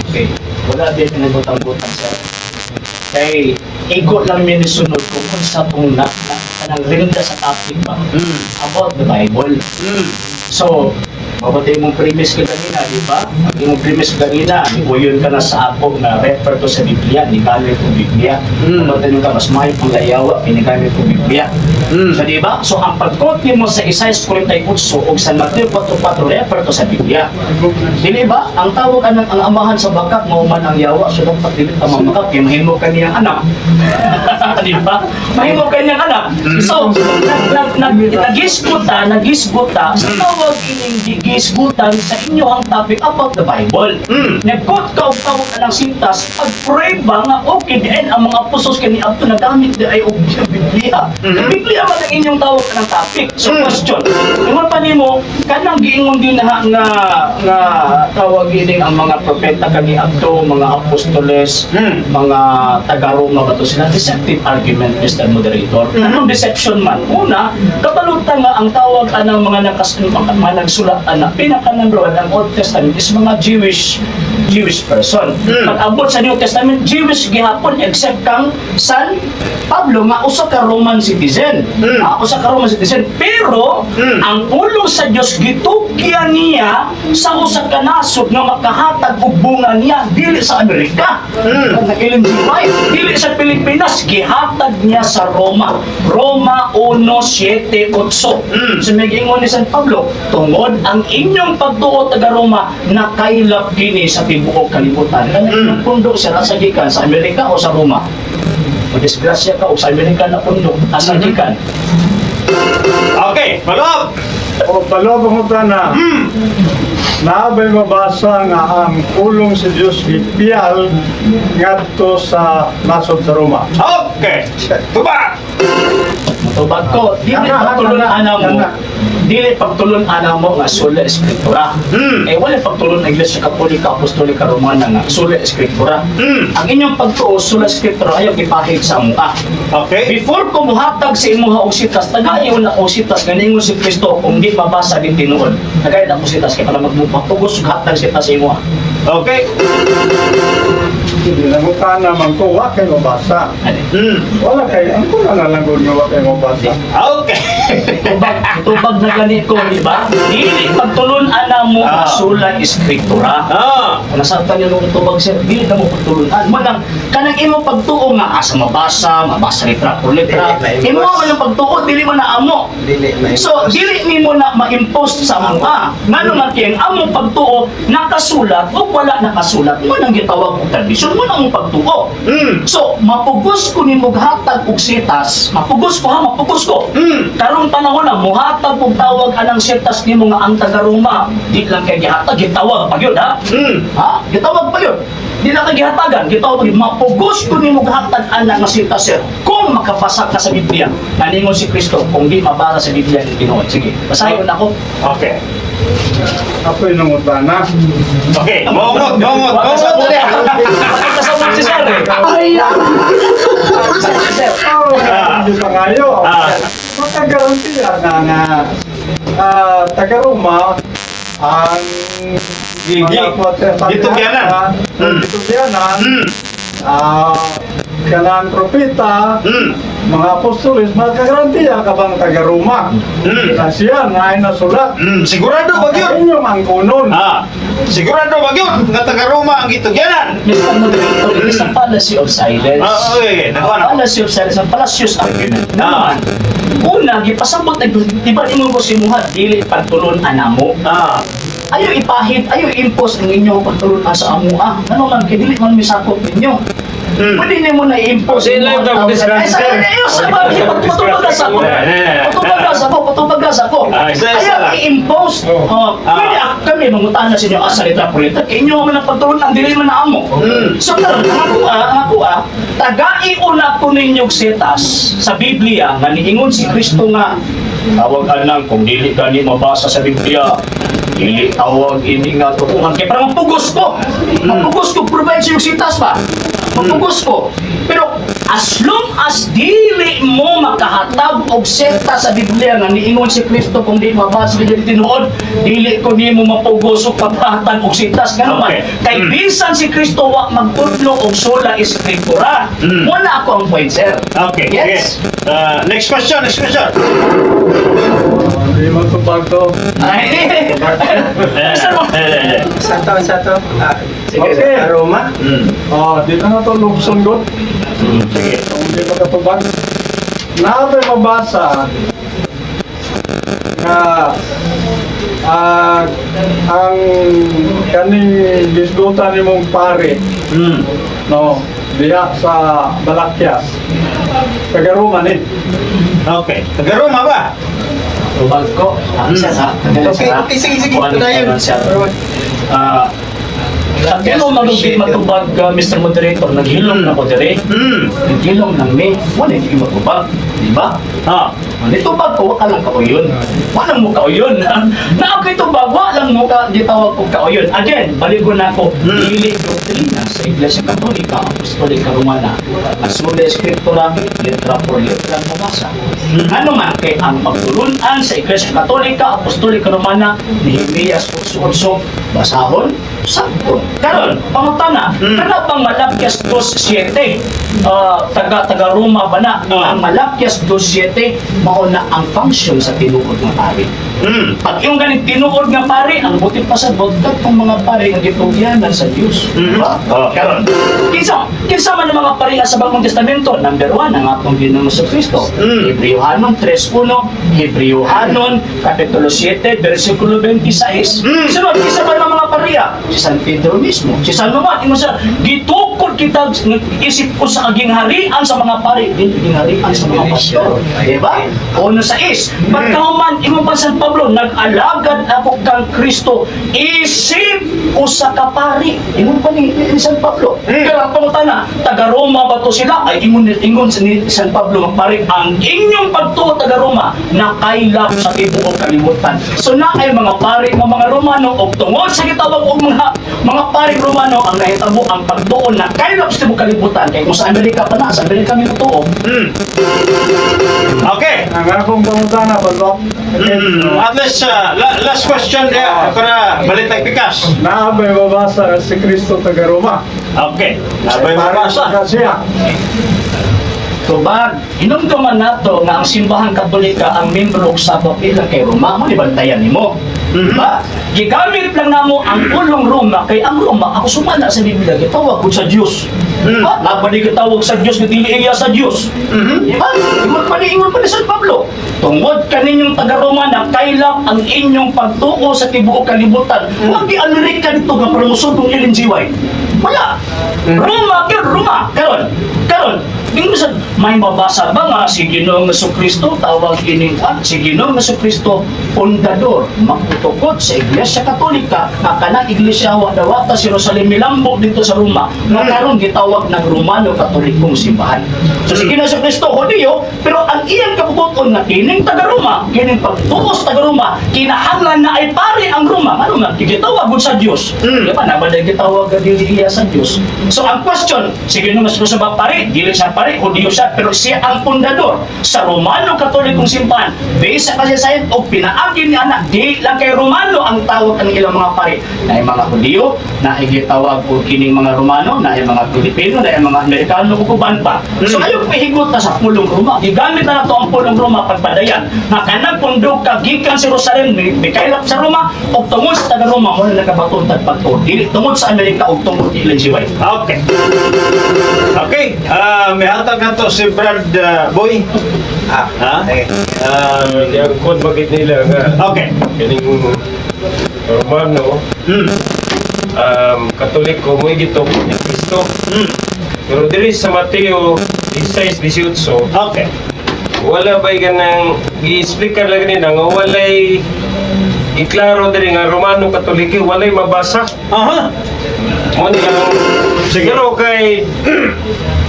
Okay. Wala din pinagbutang-butang, sir. Kay igo lang mi nisunod kung unsa tong na kanang rinda sa topic ba about the Bible. So, mabatay mong premise ka ganina, di ba? Ang imong premise ganina, uyon ka na sa ako na refer to sa Biblia, ni gamit ko Biblia. Mabatay mo ka, mas may pang layawa, pinigamit ko Biblia. So, di ba? So, ang pag-quote nimo sa Isaiah 48 o sa Mateo 4.4, refer to sa Biblia. Dili ba? Ang tawag anang ang amahan sa bakak, mao man ang yawa, so dapat dili ka mamakak, kay mahimo ka niyang anak. Di ba? Mahimo ka niyang anak. So, nagisguta, sa tawag ining gigisgutan sa inyo ang topic about the Bible. Nag-quote ka og tawag anang sintas, pag-pray ba nga okay diin ang mga apostles kani adto nagamit di ay og Biblia. Biblia man ang inyong tawag anang topic. So question, ingon pa nimo kanang giingon din na nga nga tawag ining ang mga propeta kani adto, mga apostoles, mga taga-Roma ba to sila? Deceptive argument, Mr. Moderator. Anong deception man? Una, kabalutan nga ang tawag anang mga nagsulat ana, pinaka number one ang Old Testament is mga Jewish person. Pag abot sa New Testament, Jewish gihapon except kang San Pablo nga usa ka Roman citizen. Ah, usa ka Roman citizen. Pero ang pulong sa Dios gitugyan niya sa usa ka nasod nga makahatag og bunga niya dili sa Amerika. Mm. Ellen G. White, dili sa Pilipinas, gihatag niya sa Roma. Roma 1:7-8. So may giingon ni San Pablo, tungod ang inyong pagtuo taga Roma nakaylap kini sa tibuok kalibutan. Kanang inyong pundo sira sa gikan sa Amerika o sa Roma? Madisgrasya ka og sa Amerika na pundo, asa gikan? Okay, follow up. O palobong ko na, naabay mabasa nga ang pulong sa Diyos gipiyal ngadto sa nasod sa Roma? Okay. Tuba. Tubag ko, dili Kana, pagtulon kana, ana mo, kana. Dili pagtulon ana mo nga sola escritura. Eh wala pagtulon ang Iglesia Katolika Apostolika Romana nga sola escritura. Ang inyong pagtuo sola escritura ayaw gipahid sa amoa. Before ko muhatag sa imuha og sitas, tagayon na og sitas nga niingon si Kristo kung di mabasa din tinuod. Tagayon ako sitas kay para magmupatugos og hatag sitas sa imuha. Hindi na mo kana man ko, wa kay mabasa. Ano? Wala kay, ang kuna na lang gud nga wa kay mabasa. Tubag, tubag na gani ko, di ba? Dili pagtulon ana mo nga sola escritura. Kung nasabtan niyo nung tubag, sir, dili na mo pagtulunan. Manang, kanang imo pagtuo nga, asa mabasa, mabasa litra por litra. Dili ma-impose. Imo man ang pagtuo, dili man na amo. Dili ma So, dili nimo na ma-impose sa amoa. Ngano man kay ang among pagtuo nakasulat o wala nakasulat, mo nang gitawag og tradisyon, mo nang pagtuo. So, mapugos ko nimo hatag og sitas, mapugos ko ha, mapugos ko. Karong panahon na muhatag og tawag anang sitas nimo nga ang taga Roma, di lang kay gihatag, gitawag pa gyud ha. Ha? Gitawag pa yun. Di na ka gihatagan, gitawag pa yun. Mapugos ko nimo hatag anak nga sitas, sir. Kung makabasa ka sa Biblia, naningon si Kristo, kung di mabasa sa Biblia ni Ginoo. Sige, basahin na ako. Ako'y nangutana. Okay, mongot, mongot, mongot. Wala kasabot si sir eh. Ay! Sir, Oh, hindi pa kayo. Makagarantiya na nga taga Roma ang mga Gitugyanan. Gitugyanan. Kanang propeta, mga apostoles, makagarantiya ka bang taga Roma? Na siya na ay nasulat. Sigurado ba yun? Ang inyong angkonon. Sigurado ba yun? Nga taga Roma ang gitugyanan. Mr. Moderator, it is a fallacy of silence. Okay. Nakuha na. Fallacy of silence, ang fallacious argument. Naman, una, gipasabot na, di ba ingon ko si Muha, dili pagtulon anamo. Ayaw ipahid, ayaw impose ang inyong pagtulunan sa amoa. Ano man, kay dili man misakop ninyo. Pwede nimo na i-impose. Say live ang of this Ay, sa country. ay, sa patubagas ako. Patubagas ako, patubagas ako. Isa, isa Ayaw lang. i-impose. Oh, pwede kami mangutana sa inyo asa litra por litra. Kay inyo man ang pagtulunan, dili man na amo. So karon ang ako, tagai una ko ninyo og sitas sa Biblia nga niingon si Kristo nga tawag anang kung dili gani mabasa sa Biblia, dili tawag ini nga tukuhan kay parang mapugos ko. Mapugos ko provide sa yung sitas ba. Mapugos ko. Pero as long as dili mo makahatag og seta sa Biblia nga niingon si Kristo kung di mabasa dili tinuod, dili ko nimo mapugos og paghatag og sitas ngano man. Kay bisan si Kristo wa magtudlo og sola scriptura. Wala ako ang point, sir. Okay. Yes. Sige. Next question, next question. Hindi mo tubag to. Ay. Sir, Eh, eh, eh. Sa to, sa to. Ah, Sige, Okay. sa Roma. Ah, di na na to lubson god. Sige. Kung hindi makatubag. Naabay mabasa nga ang kaning gisgutan nimong pare, no, diha sa Balakyas, taga Roma ni. Okay. Taga Roma ba? Tubag ko. Ah, sir, ha? Okay, okay, sige, sige. Kung ano Ito na yun. sir. Ah, sa kilo magugit matubag, Mr. Moderator, naghilom na ko dire. Naghilom ng may, wala hindi matubag. Di ba? Ah. Nitubag ko, wala lang kauyon. Wala mo kauyon. Na okay tubag, wala lang mo ka, gitawag ko kauyon. Again, baligo na ako, dili doktrina sa Iglesia Katolika, Apostolika Romana. Ang sola scriptura, letra por letra ang mabasa. Ano man kay ang pagtulunan sa Iglesia Katolika, Apostolika Romana, Nehemias 8:8, basahon, sabton. Karon, pangutana, kana bang Malakias 2:7, taga taga Roma ba na? Ah. Ang Malakias 2:7 mao na ang function sa tinuod nga pari. Pag yung ganing tinuod nga pari, ang buti pa sa katong mga pari nga gitugyanan sa Dios. Diba? Ah. Karon, kinsa kinsa man ang mga pari sa Bagong Testamento? Number 1 ang atong Ginoong Kristo. Hebreohanon 3:1, Hebreohanon kapitulo 7 versikulo 26. Sunod, kinsa man ang mga pariya? Si San Pedro mismo. Si San Juan, ingon siya, gitukod kita isip ko sa kagingharian sa mga pari, dili gingharian sa mga pastor. Diba? 1:6. Pagkahuman, ingon pa San Pablo, nag-alagad ako kang Kristo, isip usa ka pari. Ingon pa ni San Pablo. Pero ang pangutana, taga Roma ba to sila? Ay ingon ingon ni San Pablo mga pari, ang inyong pagtuo taga Roma nakaylap sa tibuok kalibutan. So na ay mga pari mga mga Romano og tungod sa gitawag og mga mga pari Romano ang nahitabo ang pagtuo na kaylap sa tibuok kalibutan. Kay kung sa Amerika pa na, sa Amerika may totoo. Okay. Ang akong pangutana, balok. At least, last question there para balik tayo pikas. Naabay mabasa si Kristo taga Roma. Okay. Nabay Pare mabasa. ka siya. Tubag, hinumduman nato nga ang simbahang Katolika ang membro og sabak ilang kay Roma, mo bantayan nimo. Diba? Gigamit lang namo ang pulong Roma kay ang Roma ako sumala sa Biblia gitawag gud sa Dios. Diba? Laban ni gitawag sa Dios nga dili iya sa Dios. Diba? Ingon pa ni San Pablo. Tungod kaninyong taga Roma na kaylap ang inyong pagtuo sa tibuok kalibutan. Wag di Amerika dito nga promoson kong Ellen G. White. Wala. Roma, gyud Roma. Karon, karon, ingon sa may mabasa ba nga si Ginoong Kristo tawag ining si Ginoong Kristo pundador magtutukod sa Iglesia Katolika nga kanang iglesia wa dawata si Jerusalem milambo dito sa Roma nga karon gitawag ng Romano Katolikong simbahan. So si Ginoong Kristo Hudiyo, pero ang iyang kabubuton nga kining taga Roma, kining pagtuos taga Roma, kinahanglan na ay pari ang Roma, ano nga gitawag gud sa Dios. Di ba naman ay gitawag nga dili iya sa Dios. So ang question, si Ginoong Kristo ba pari? Dili siya pari, Hudiyo siya, pero siya ang pundador sa Romano Katolikong simbahan. Based sa kasaysayan o pinaagi ni anak, di lang kay Romano ang tawag ang ilang mga pari. Na ay mga Hudiyo, na ay gitawag og kining mga Romano, na ay mga Pilipino, na ay mga Amerikano ug uban pa. So ayaw pahigot na sa pulong Roma. Gigamit na nato ang pulong Roma pagpadayan nga kanang pundok ka gikan sa Jerusalem mikaylap sa Roma ug tungod sa taga Roma mo na nakabaton tag pagtuo. Dili tungod sa Amerika ug tungod ni Ellen G. White. Okay. Okay. May hatag na to si Brad Boy. Ah, Ha? okay. Yang kon bakit nila nga Okay. kining Romano Katoliko mo gituko ni Kristo. Pero diri sa Mateo 16:18 wala ba'y ganang gi-explicar lang nila nga walay giklaro diri nga Romano Katoliko walay mabasa. Aha. Mo nilang Sige. pero kay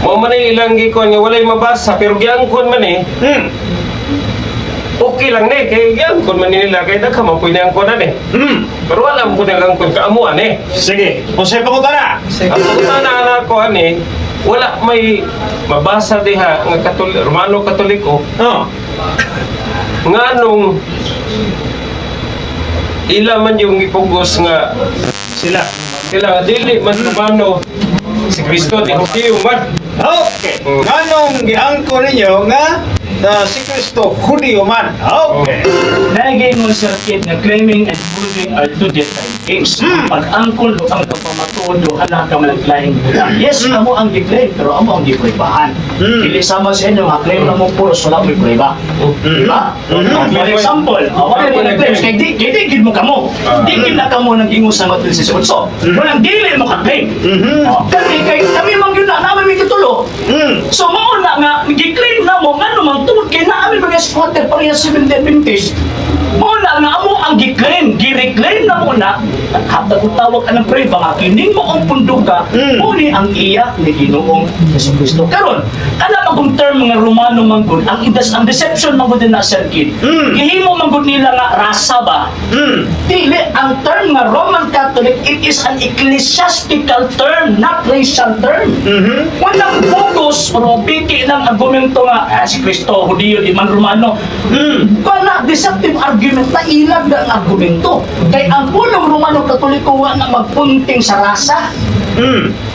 mo man ay ilang gikuan nga walay mabasa pero giangkon man eh. Okay lang ni kay giangkon man nila kay daghan man puy angkon eh. Pero alam ko nang angkon kaamuan eh. Sige. Kung sa'yo pangutana. Sige. Ang pangutana na ako ani, Wala may mabasa diha nga Katoliko, Romano Katoliko nga nung ila man yung ipugos nga Sila. sila nga dili man Romano si Kristo di Hudiyo man. Okay. Nganong giangko ninyo nga na si Kristo Hudiyo man? Okay. Nagingon Sir Kit nga claiming and proving are two different things. Pag-angkol o ang pagpamatuod o hala ka malaglaing butang. Yes, amo ang gi-claim pero amo ang gipruebahan. Dili sama sa inyo nga claim na mo puros wala mo'y prueba. Di ba? For example, wala mo nag-claim kay di gid mo kamo. Di gid na kamo nag-ingon sa Mateo 18. Walang dili mo ka-claim. Oh, kami kay kami man gyud na namin may kitulo. So mao na nga gi-claim na mo ngano man tungod kay naa mi mga squatter pareha Seventh Adventist. Mao na nga amo ang gi-claim, gi-reclaim na mo na at hatag og tawag anang prueba nga kining maong punduga mo ni ang iya ni Ginoong Jesu Kristo. Karon, kana magong term nga Romano man gud ang idas ang deception man gud din na Sir Kid. Gihimo man gud nila nga rasa ba? Dili ang term nga Roman Catholic, it is an ecclesiastical term, not racial term. Walang bogus or piki ng argumento nga si Kristo Hudiyo di man Romano. Kana deceptive argument na ilag na ang argumento. Kay ang pulong Romano Katoliko wa na magpunting sa rasa.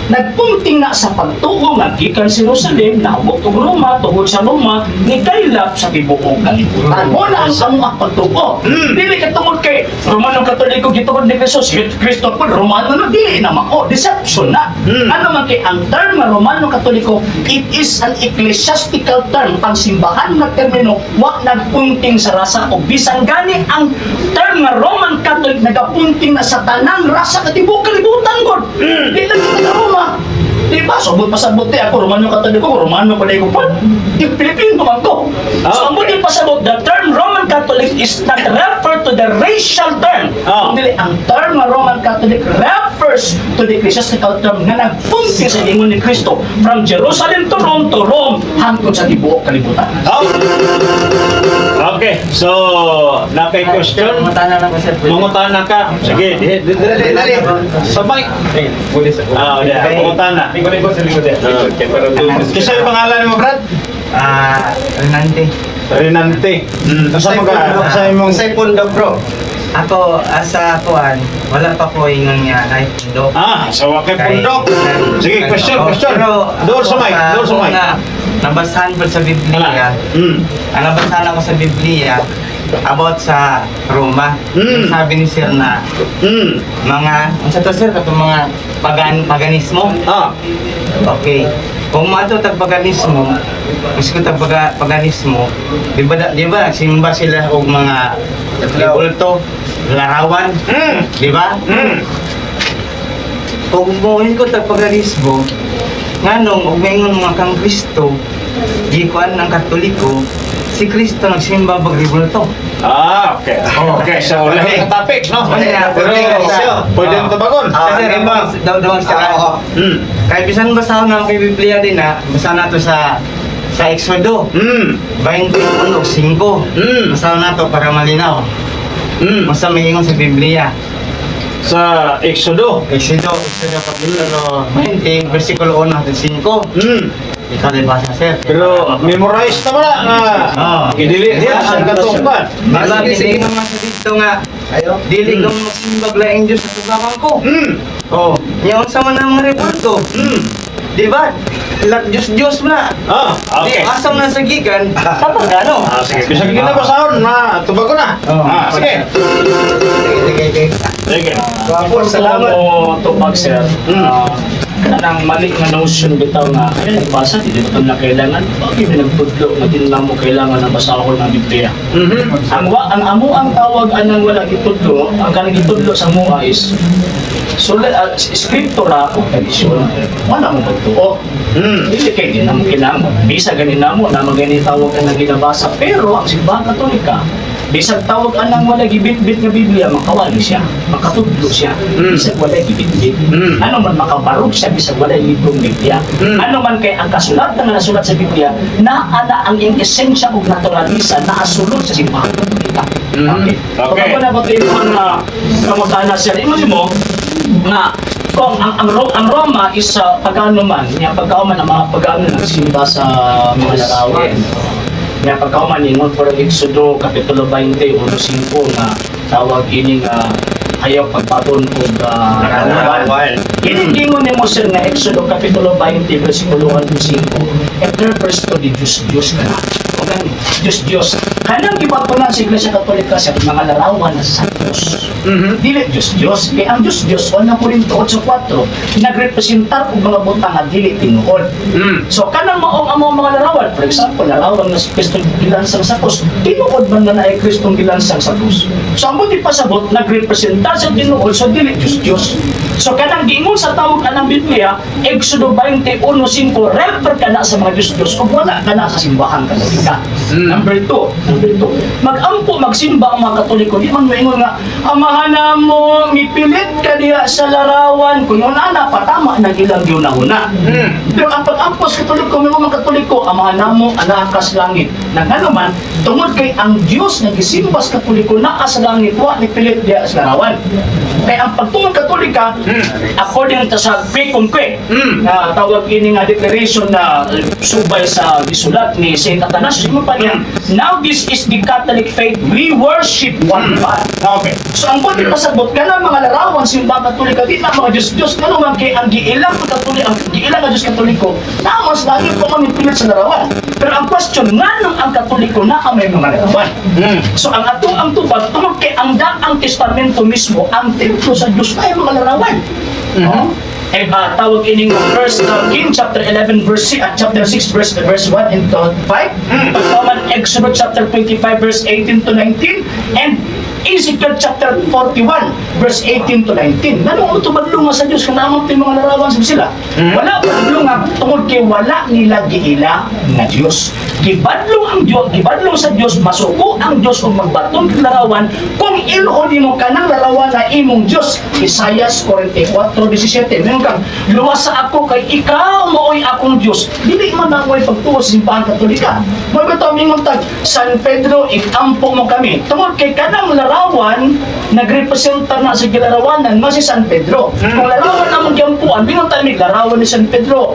Nagpunting na sa pagtuo nga gikan sa Jerusalem, naabot og Roma, tungod sa Roma, ni kaylap sa tibuok kalibutan. Mo na ang amo ang pagtuo. Dili ka tungod kay Romano Katoliko gitungod ni Jesus, si Kristo po Romano na dili na mao, deception na. Ano man kay ang term nga Romano Katoliko, it is an ecclesiastical term, pangsimbahan nga termino, wa nagpunting sa rasa o bisan gani ang term nga Roman Catholic nagapunting na sa tanang rasa ka tibuok kalibutan gud. Di lang kita sa Roma. Di ba? So, pasabot eh, ako, Romano Katoliko, Romano pa ko po. Di Pilipino man ko. So, ang buti pasabot, the term Roman Catholic is not refer to the racial term. Kundi ang term nga Roman Catholic refers to the ecclesiastical term nga nagpunti sa ingon ni Kristo from Jerusalem to Rome hangtod sa tibuok kalibutan. Okay. So, na kay question? Mangutana lang ko, sir. Pwede? Mangutana ka. Sige, di di Dali, dali. Sa mic. Eh, boleh sa. Yeah. Mangutana. Lingkod lingkod sa lingkod ya. Lingkod kay para Kasi yung pangalan mo, Brad? Renante. Renante. Sa mga sa imong Sa pundok, bro. Ako, asa kuan, wala pa ko ingon nga na pundok. Sa wakay pundok. Sige, question, Oo, question. Pero, Door sa ako mic, door sa ako mic. nga, nabasahan po sa Biblia. Ang nabasahan ako sa Biblia about sa Roma. Sabi ni Sir na mga, ang sa to sir, katong mga paganismo. Okay. Kung mato tag paganismo, mas ko tag paganismo, di ba nagsimba sila og mga bulto, larawan, di ba? Kung mo ko tag paganismo, nganong og maingon mga kang Kristo, gikuan ng Katoliko, si Kristo nagsimba bag ribulto. Okay. Okay, so lahi ka topic, no? Wala, Pero pwede Ah. na tubagon. Kasi daw daw sila. Kaya bisan basahon na kay Biblia din na, basahan nato sa Exodo 21:5. Basahan nato para malinaw. Basta may ingon sa Biblia. Sa Exodo. Exodo Kapitulo 20, versikulo 1 hanggang 5. Ikaw din basa, sir. Pero memorize na wala nga. Idili Di, na ang katong ba? Di ba, hindi naman sa dito nga, dili ka magsimbag laing Diyos sa tubangan ko. Oh, niya unsa man ang mga rebulto. Di ba? Lak Diyos Diyos mo na. Okay. Di, asa man na sa gikan, tapos ano? Sige. Bisag ginabasahon na tubagon na. Sige. Sige, sige. Sige. Wapo, salamat. Mo tubag sir. Kanang mali nga notion bitaw nga kaya nagbasa di dito na kailangan bakit nagtudlo nga di na mo kailangan ang basahon ng Biblia. Ang wa ang amo ang tawag anang wala gitudlo, ang kanang gitudlo sa mua is sulat skriptura o tradisyon. Wala mo pagtuo. Dili kay di na mo kailangan. Bisa gani na mo na magani tawag ang ginabasa pero ang simbahan Katolika bisag tawag anang wala gibitbit nga Biblia makawali siya, makatudlo siya. Bisag wala gibitbit. Ano man makabarog siya bisag wala librong Biblia. Ano man kay ang kasulatan nga nasulat sa Biblia naa na ang iyang esensya ug naturalisa naasulod sa simbahan Katolika. Okay. Okay. Kung ako na ba ito na kamag-ana siya, imo mo nga Kung ang Roma is sa pagano man, niya pagkauman ang mga pagano nagsimba sa mga larawan. Niya pagkauman ingon por Exodo kapitulo 20 1:5 nga tawag ini nga ayaw pagbaton og larawan. Larawan. Kini gingon nimo, sir, nga Exodo kapitulo 20 versikulo 1 to 5. It refers to the Diyos Diyos ka na. Okay? Diyos Diyos. Kanang gibatunan sa Iglesia Katolika sa mga larawan na sa Diyos. Dili Diyos Diyos. Kay ang Diyos Diyos, 1 Corinto 8:4, nagrepresentar og mga butang nga dili tinuod. So kanang maong amo mga larawan, for example, larawan nga si Kristo gilansang sa krus, tinuod man na naay Kristong gilansang sa krus. So ang buti pasabot, nagrepresentar sa tinuod, so dili Diyos Diyos. So kanang giingon sa tawag anang Biblia, Exodo 21:5, refer ka na sa mga Diyos Diyos ug wala ka na sa simbahan Katolika. Number two, magampo magsimba ang mga Katoliko, di man moingon nga, "Amahan mo, mipilit ka diya sa larawan." Kung yun ana, patama ng ilang giunahuna. Pero ang pag-ampo sa Katoliko, may mga Katoliko, "Amahan namo, anaa ka sa langit." Na ngano man, tungod kay ang Diyos nga gisimba sa Katoliko naa sa langit, wa ni pilit diya sa larawan. Kaya ang pagtungod Katolika, according to sa Quo Quo, na tawag ini nga declaration na subay sa gisulat ni Saint Athanasius, mo pa niya, "Now this is the Catholic faith, we worship one God." So ang buti pasabot kana mga larawan simbahan Katolika di na mga Diyos Diyos, ngano man kay ang giilang Katoliko, ang giilang nga Diyos Katoliko naa sa langit pa man mipilit sa larawan. Pero ang question, nganong ang Katoliko na may mga larawan? So ang atong ang tubag tungod kay ang Daang Testamento mismo, ang templo sa Diyos ay mga larawan. Oh. Eh, tawag ining First King chapter 11 verse 6 at chapter 6 verse 1 and to 5. Pagkaman Exodus chapter 25 verse 18 to 19 and Ezekiel chapter 41 verse 18 to 19. Ngano mo tubadlunga sa Diyos kung naman yung mga larawan sa sila? Wala badlunga tungod kay wala nila giila nga Diyos. Gibadlong ang Diyos, gibadlong sa Diyos, masuko ang Diyos ug magbaton kag larawan kung ilhon nimo kanang larawan na imong Diyos. Isaias 44:17. Meron kang luwas sa ako kay ikaw maoy akong Diyos. Dili man na mo'y pagtuo sa simbahan Katolika. Mo ba mingon tag San Pedro, ikampo mo kami. Tungod kay kanang larawan nagrepresenta na sa gilarawanan mas si San Pedro. Kung larawan among giampuan, mingon tayo mig larawan ni San Pedro.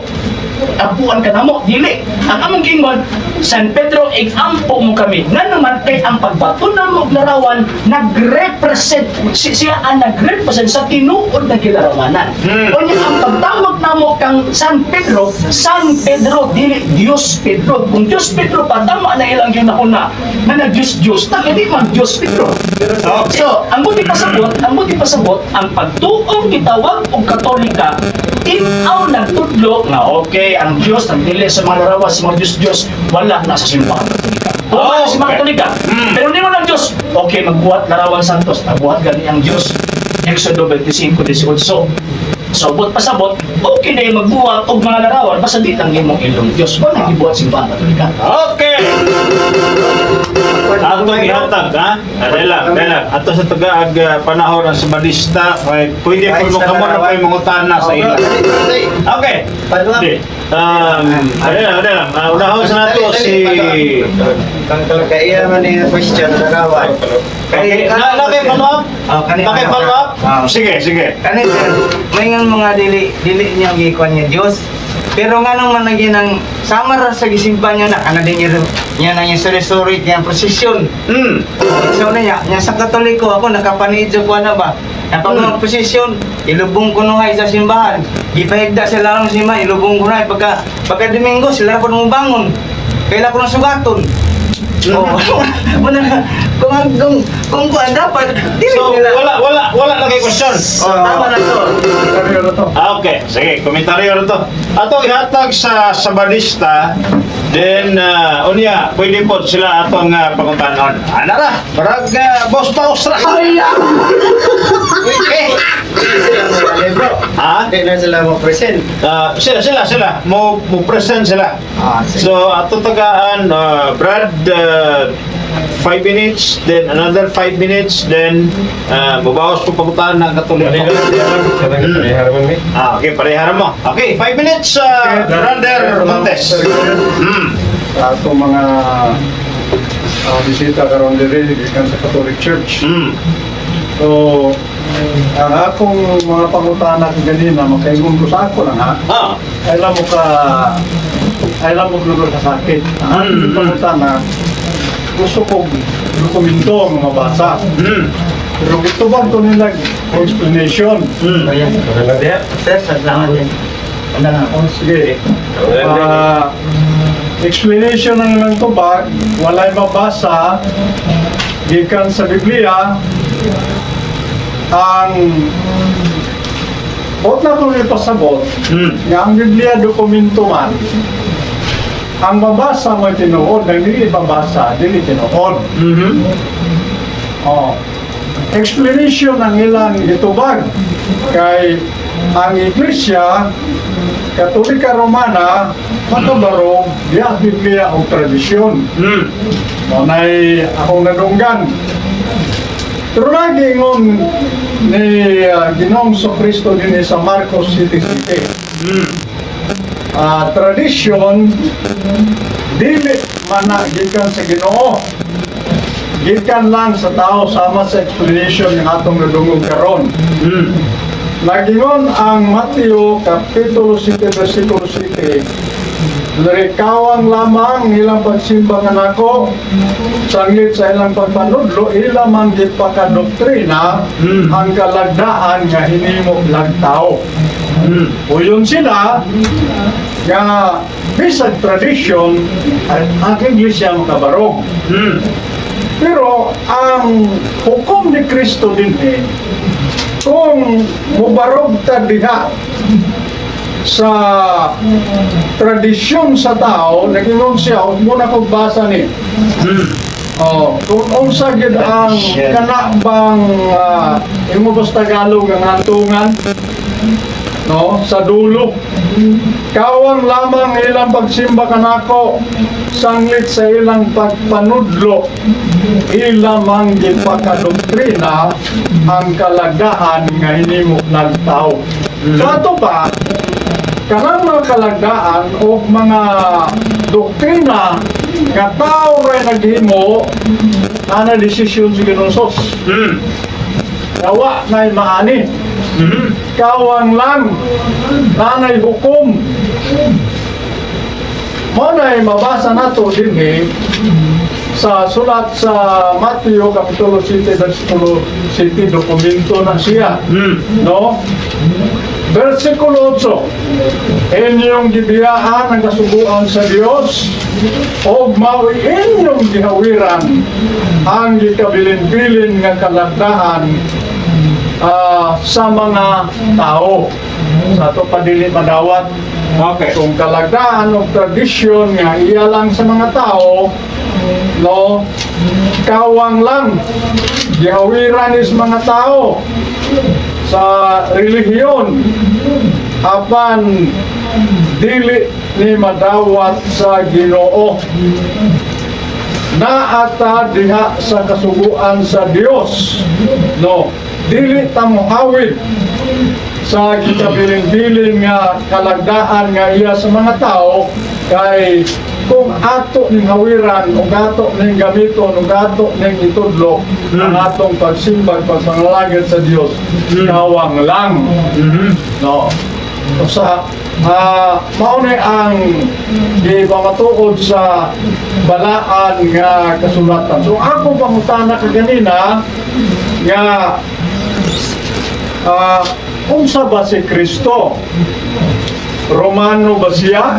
Ampuan ka namo, dili. Ang among gingon, "San Pedro, ikampo mo kami." Nga naman kay ang pagbaton na mo og larawan nagrepresent siya ang nagrepresent sa tinuod na gilarawanan. Unya ang pagtawag namo kang San Pedro, San Pedro dili Dios Pedro. Kung Dios Pedro pa, tama na ilang yun na na nag Diyos Diyos, na hindi man Diyos Pedro. So, ang buti pasabot, ang pagtuong gitawag og Katolika, tinaw nagtudlo nga okay, ang Diyos nagdili sa mga larawan, sa mga Diyos Diyos, wala na sa simbahan Katolika. Oh, sa simbahan Katolika. Pero nimo ng Diyos, okay, magbuhat larawan Santos, nagbuhat gani ang Diyos. Exodo 25:18. So, buot pasabot, okay na yung magbuhat og mga larawan, basta di lang imong ilong Diyos. Wala gibuhat simbahan Katolika. Okay. Ato ihatag ha. Dali lang, dali lang. Ato sa tagaag panahon ang Sabadista kay pwede Ay, po mo sa kamo na larawan. kayo mangutana sa ila. Okay. Di. Dali lang, dali lang. Unahon sa nato si Kaya man yung question larawan. Okay, na kay follow up? Oh, kani. Na kay follow up? Ah. Sige, sige. Kani sir, may nga mga dili dili niya gikuan niya Dios. Pero nga nung man lagi ng sama ra sa gisimba niya na kana din niya niya na yung suri-suri niya prosesyon. So na niya, niya sa Katoliko ako nakapaniid sa kuan na ba. Ang pag prosesyon, ilubong ko nuhay sa simbahan. Gipahigda sila lang sa simbahan, ilubong ko nuhay pagka pagka Domingo sila po mo bangon. Kaila ko ng sugaton. Oh, wala na. Kung kuan dapat dili So, nila. wala wala wala na kay question. Oh, tama na to. Komentaryo na to. Ah, okay, sige, komentaryo na to. Ato ihatag sa Sabadista, then unya, pwede po sila atong pangutanon. Ana ra, barag boss paus ra. Okay. Ha? Hindi na sila mo-present. Ah, sila sila sila mo mo present sila. Ah, sige. So ato tagaan Brad 5 minutes, then another 5 minutes, then mubawas po pangutan ng Katoliko. Ah, okay, pareharan mo. Okay, 5 minutes, Brother Montes. Sa atong mga bisita karon diri gikan sa Catholic Church. So, Ang akong mga pangutana ganina, makaingon ko sa ako lang ha. Alam mo ka, alam mo lugar ka sakit. Ang akong pangutana, gusto ko dokumento ang mabasa. Pero gusto ba ito nila explanation? Ayan. Wala diha. Sir, salamat din. Ano na? Oh, sige. Wala diha. Explanation ang ilang tubag, walay mabasa, gikan sa Biblia, ang bot na itong ipasabot, nga ang Biblia dokumento man, ang mabasa mo'y tinuod, ang dili mabasa, dili tinuod. Oh. Explanation ang ilang gitubag kay ang Iglesia Katolika Romana makabarog diya Biblia o tradisyon. Mo nay akong nadunggan. Pero lagi ingon ni Ginoong Kristo din sa Marcos City City. Tradisyon dili man na gikan sa Ginoo. Gikan lang sa tao sama sa explanation ng atong nadungog karon. Nagingon ang Mateo Kapitulo 7 versikulo 7, "Narikawang lamang ilang pagsimba kanako, sanglit sa ilang pagpanudlo, ila man gipakadoktrina ang kalagdaan nga hinimo lang tao." Uyon sila nga bisag tradisyon ang iglesia makabarog. Pero ang hukom ni Kristo din eh, kung mubarog ta diha sa tradisyon sa tao, nagingon siya, huwag mo na kong basa ni. Oh, kung unsa gid ang kana bang imo ba sa Tagalog ang hantungan, no, sa dulo. "Kawang lamang ilang pagsimba kanako, sanglit sa ilang pagpanudlo, ilamang gipakadoktrina ang kalagdaan nga hinimo ng tao." So ato pa, kanang mga kalagdaan o mga doktrina nga tao ray naghimo ana desisyon sa Ginoong Sos. Nawa na'y maani. Kawang lang, nanay hukom. Mo na'y mabasa nato dinhi sa sulat sa Mateo Kapitulo 7 versikulo 7, dokumento na siya. No? Versikulo 8. "Inyong gibiyaan ang kasuguan sa Dios og mao'y inyong gihawiran ang gikabilin-bilin nga kalagdaan sa mga tao." Sa ato pa dili madawat. Kung kalagdaan o tradisyon nga iya lang sa mga tao, no, kawang lang gihawiran is mga tao sa relihiyon apan dili ni madawat sa Ginoo. Naata diha sa kasuguan sa Dios, no, dili ta mohawid sa gikabilin-bilin nga kalagdaan nga iya sa mga tao, kay kung ato ning hawiran ug ato ning gamiton ug ato ning itudlo ang atong pagsimbag, pagpangalagad sa Dios, kawang lang, no? Sa mao ni ang gipamatuod sa balaan nga kasulatan. So ako pangutana kaganina nga unsa ba si Kristo? Romano ba siya?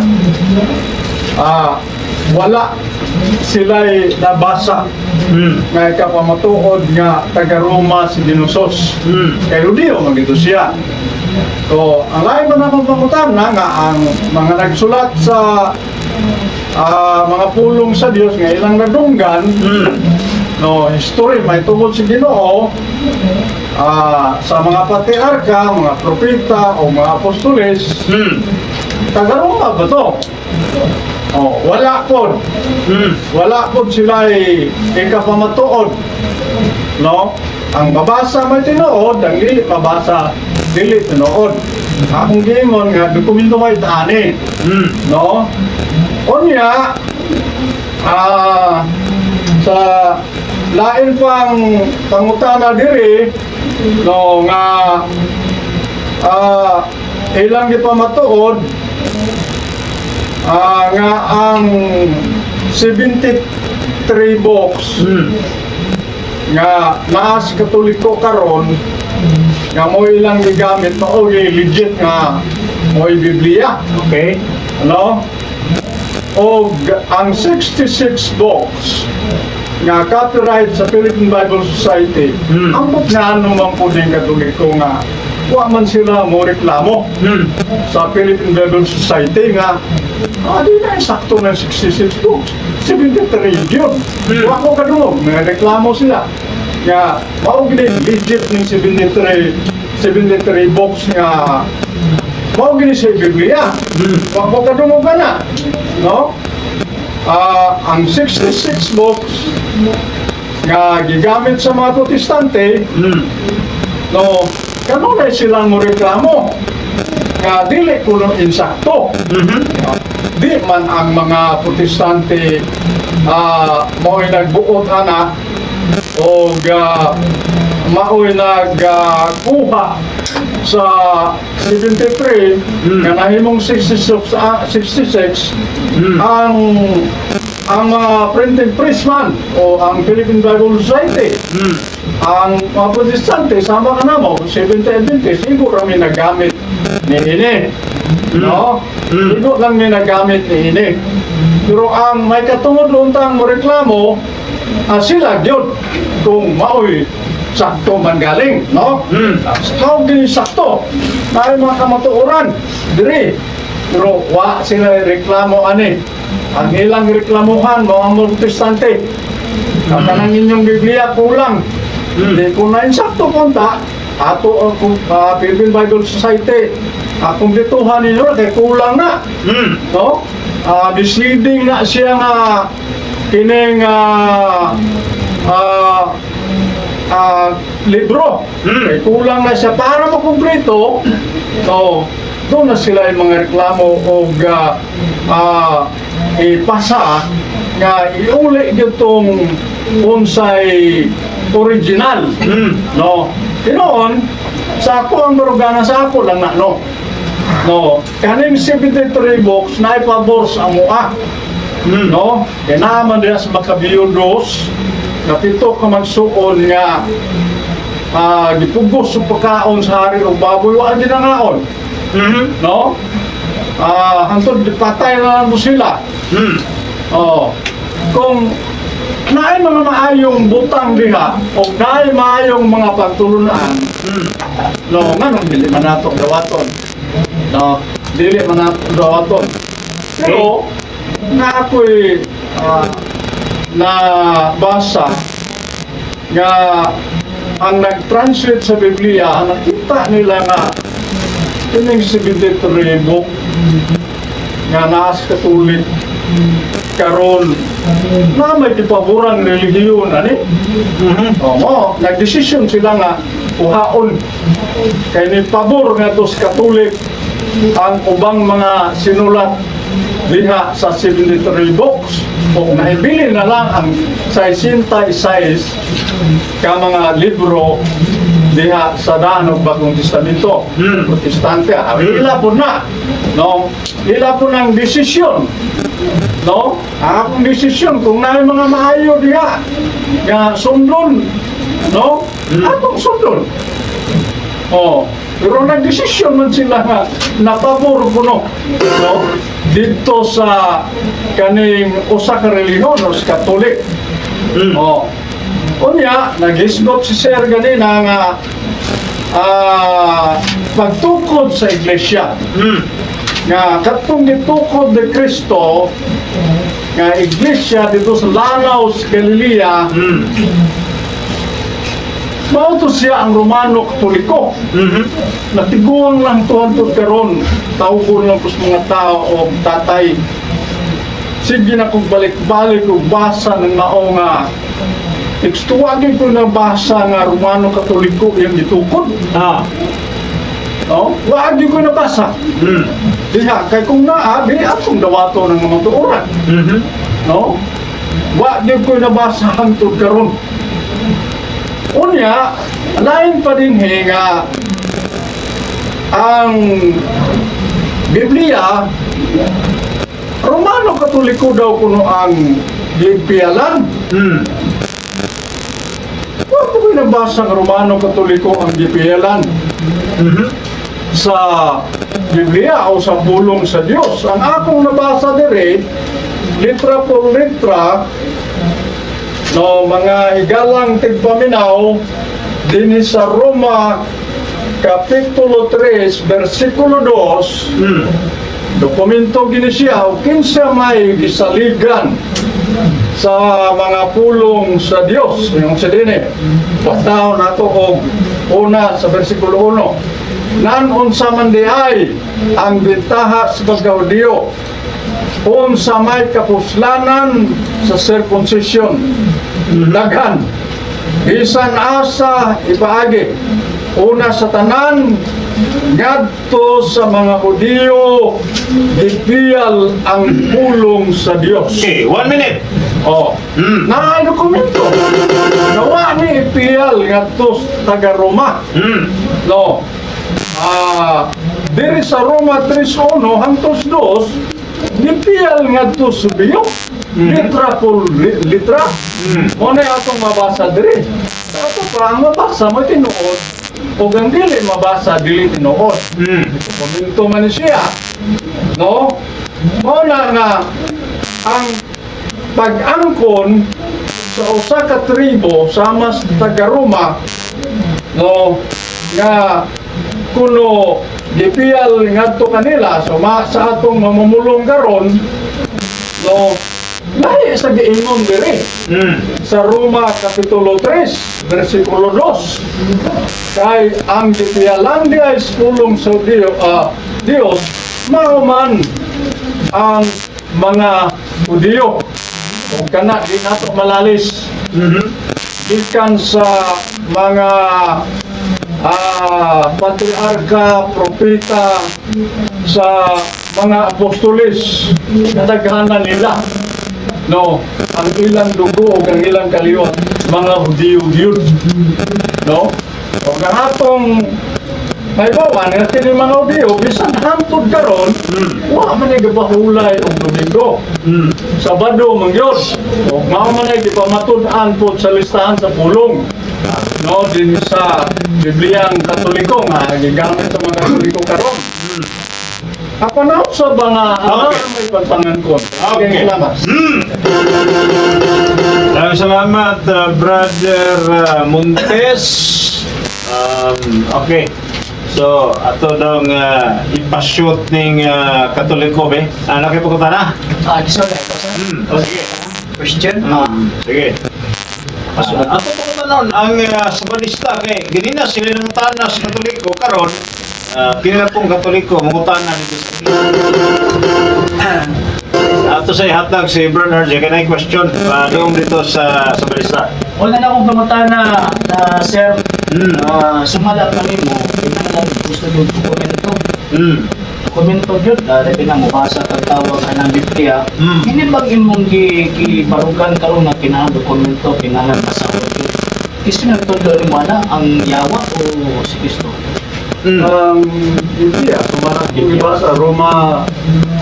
Wala sila'y nabasa nga ikapamatuod nga taga Roma si Dinosos. Kay Hudiyo man gito siya. So, ang lain man akong pangutana nga ang mga nagsulat sa mga pulong sa Dios nga ilang nadunggan, no, history may tungod sa Ginoo sa mga patriarka, mga propeta o mga apostoles, taga Roma ba to? Oh, wala pod. Wala pod sila ikapamatuod. No? Ang mabasa may tinuod, ang dili mabasa dili tinuod. Akong giingon nga dokumento may taani. No? Unya sa Lain pang pangutana diri, no, nga ilang gipamatuod nga ang 73 books nga naa sa Katoliko karon nga mo ilang gigamit mao legit nga mo'y Biblia. Ano? Og ang 66 books nga copyright sa Philippine Bible Society, ambot nga ano man po din Katoliko nga wa man sila mo reklamo sa Philippine Bible Society nga di na sakto ng 66 books, 73 yun. Wa ko kadungog, may reklamo sila nga mao gini legit ning 73 books nga mao gini sa Biblia. Wa ko kadungog na, no? Ang 66 books nga gigamit sa mga Protestante, no, kanunay silang mo reklamo nga dili kuno insakto. Di man ang mga Protestante mao'y nagbuot ana o mao'y nagkuha sa 73 nga nahimong 66, 66 ang mga printing press man o ang Philippine Bible Society. Ang mga Protestante sama ka namo, Seventh Adventist, igo rami naggamit ni ini, no? Igo lang mi naggamit ni ini, pero ang may katungod untang mo reklamo, sila gyud kung maoy sakto man galing, no? Mao gini sakto naay mga kamatuoran diri, pero wa sila reklamo ani. Ang ilang reklamuhan mga Protestante, ang kanang inyong Biblia kulang. Hindi ko na insakto punta ato ang Philippine Bible Society, kumpletuhan ninyo kay kulang na, no? Misleading na siya nga kining libro. Kay kulang na siya para makumpleto. So, doon na sila yung mga reklamo o ipasa nga iuli itong unsay original. No? Tinoon, sa ako ang barugana, sa ako lang na, no? No, kaning 73 books na ipabor sa amoa. No? Kaya naman diha sa Macabeo 2, na pito ka magsuon nga gipugos sa pagkaon sa hari og baboy, wa ginangaon. No? Hantod patay na lang mo sila. Oh. Kung naay mga maayong butang diha o naay maayong mga pagtulunan, no, nganong dili man nato dawaton? No, dili man nato dawaton. Pero na ako'y nabasa nga ang nag-translate sa Biblia, ang nakita nila nga kining 73 book nga naa sa Katolik karon na may gipaborang relihiyon ani. Oo, nagdesisyon sila nga kuhaon kay ni pabor nga to sa Katolik ang ubang mga sinulat diha sa 73 books o naibili na lang ang 66 ka mga libro diha sa Daan ug Bagong Testamento. Protestante, ila po na. No? Ila po ng desisyon. No? Ang akong desisyon kung naay mga maayo diha nga sundon, no? Atong sundon. Oh, pero nagdesisyon man sila nga napabor kuno, no? Dito sa kaning usa ka relihiyon o sa Katolik. Oh. Unya, naghisgot si Sir ganina nga pagtukod sa iglesia nga katong gitukod ni Kristo nga iglesia dito sa Lanaw sa Galilea, mao to siya ang Romano Katoliko. Natiguang lang to hantod karon, tawgon lang kus mga tao o tatay. Sige na kong balik-balik og basa ng mao nga teksto, wagi ko nabasa nga Romano Katoliko yung gitukod. No? Wagi ko nabasa. Diha, kay kung naa, di atong dawato ng mga tuoran. No? Wa di ko nabasa hangtod karon. Unya, lain pa din he nga ang Biblia, Romano Katoliko daw kuno ang gipialan. Wa ko nabasa ng Romano Katoliko ang gipialan sa Biblia o sa pulong sa Dios. Ang akong nabasa dire, litra por litra, no, mga higalang tigpaminaw, dinhi sa Roma Kapitulo 3, versikulo 2, dokumento gini siya, o kinsa may gisaligan sa mga pulong sa Dios, yung sa dini. Bataw nato og una sa versikulo 1. Nan unsa man di ay ang bentaha sa pagkahudiyo, unsa may kapuslanan sa circumcision, daghan bisan asa ipaagi, una sa tanan, ngadto sa mga Hudiyo gipiyal ang pulong sa Dios. Okay, 1 minute. Oh. Naay dokumento. Nawa ni ipiyal ngadto sa taga Roma. No. Diri sa Roma 3:1 hangtos 2, gipiyal ngadto sa Hudiyo. Litra por litra. Mo na atong mabasa diri. Ato pa ang mabasa mo tinuod o ang dili mabasa dili tinuod. Dokumento man ni siya. No? Mo na nga ang pag-angkon sa usa ka tribo sama sa taga Roma, no, nga kuno gipiyal ngadto kanila, so ma, sa atong mamumulong karon, no, lahi sa giingon diri sa Roma Kapitulo 3 versikulo 2, kay ang gipiyalan di ay pulong sa Dios, Dios mao man ang mga Hudiyo, ug kana di nato malalis gikan sa mga patriarka, propeta, sa mga apostoles, kadaghanan nila, no, ang ilang dugo ug ang ilang kaliwat mga Hudiyo gyud, no? Ug ang atong may bawan nga kini mga Hudiyo bisan hangtod karon wa man ay gabahulay og Domingo. Sabado man gyud. Ug mao man ay gipamatud-an pod sa listahan sa pulong, no, din sa Bibliang Katoliko nga gigamit sa mga Katoliko karon. Apan sa ba nga may pagpangangkon. Okay. Salamat. Maraming salamat, Brother Montes. Okay. So, ato dong ipashoot ning Katoliko be. Ano kay pagkutana? Ah, gusto na ito, sir. Oh, sige. Question? Sige. Ato pagkutanon ang Sabalista kay ganina sila nang tana sa Katoliko karon. Kini pong Katoliko mangutana dito sa Ato sa ihatag si Bernard kay kanay question padung dito sa Sabalista. Una na akong pangutana na, sir, sumala pa nimo, kinahanglan gusto yung dokumento. Dokumento gyud, labi na mubasa kag tawag ka ng Biblia. Hindi bang imong gibarugan karon nga kinahanglan dokumento, kinahanglan basahon gyud? Kinsa nagtudlo nimo ana, ang yawa o si Kristo? Ang Biblia, kumarang kung ibasa, Roma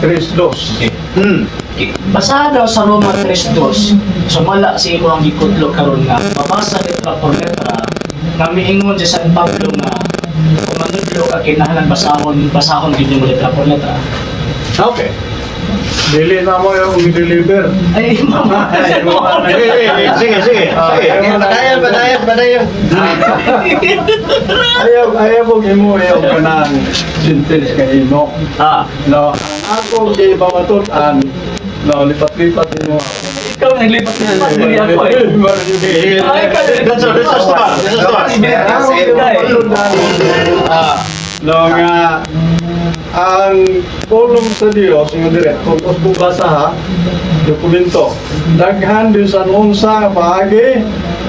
3:2. Okay. Okay. Basahan daw sa Roma 3:2, sumala sa imo ang gikudlo karon nga mabasa letra por letra nga miingon si San Pablo nga kung manudlo ka kinahanglan basahon basahon gid mo letra por letra. Okay. Dili na mo yung deliver. Ay, mama. Sige, sige, sige, sige. Sige. Padayon, padayon, padayon. Ayaw, ayaw kong imo, ayaw ka ng sentence kay imo. No, ang akong gipamatud-an, no, lipat-lipat imo. Ikaw naglipat na dili ako eh. Ay, That's all, that's all, that's all. Ang akong gipamatud-an, no, nga, ang pulong sa Dios, yung dire, kung basa ha, dokumento. Daghan bisan unsa nga paagi,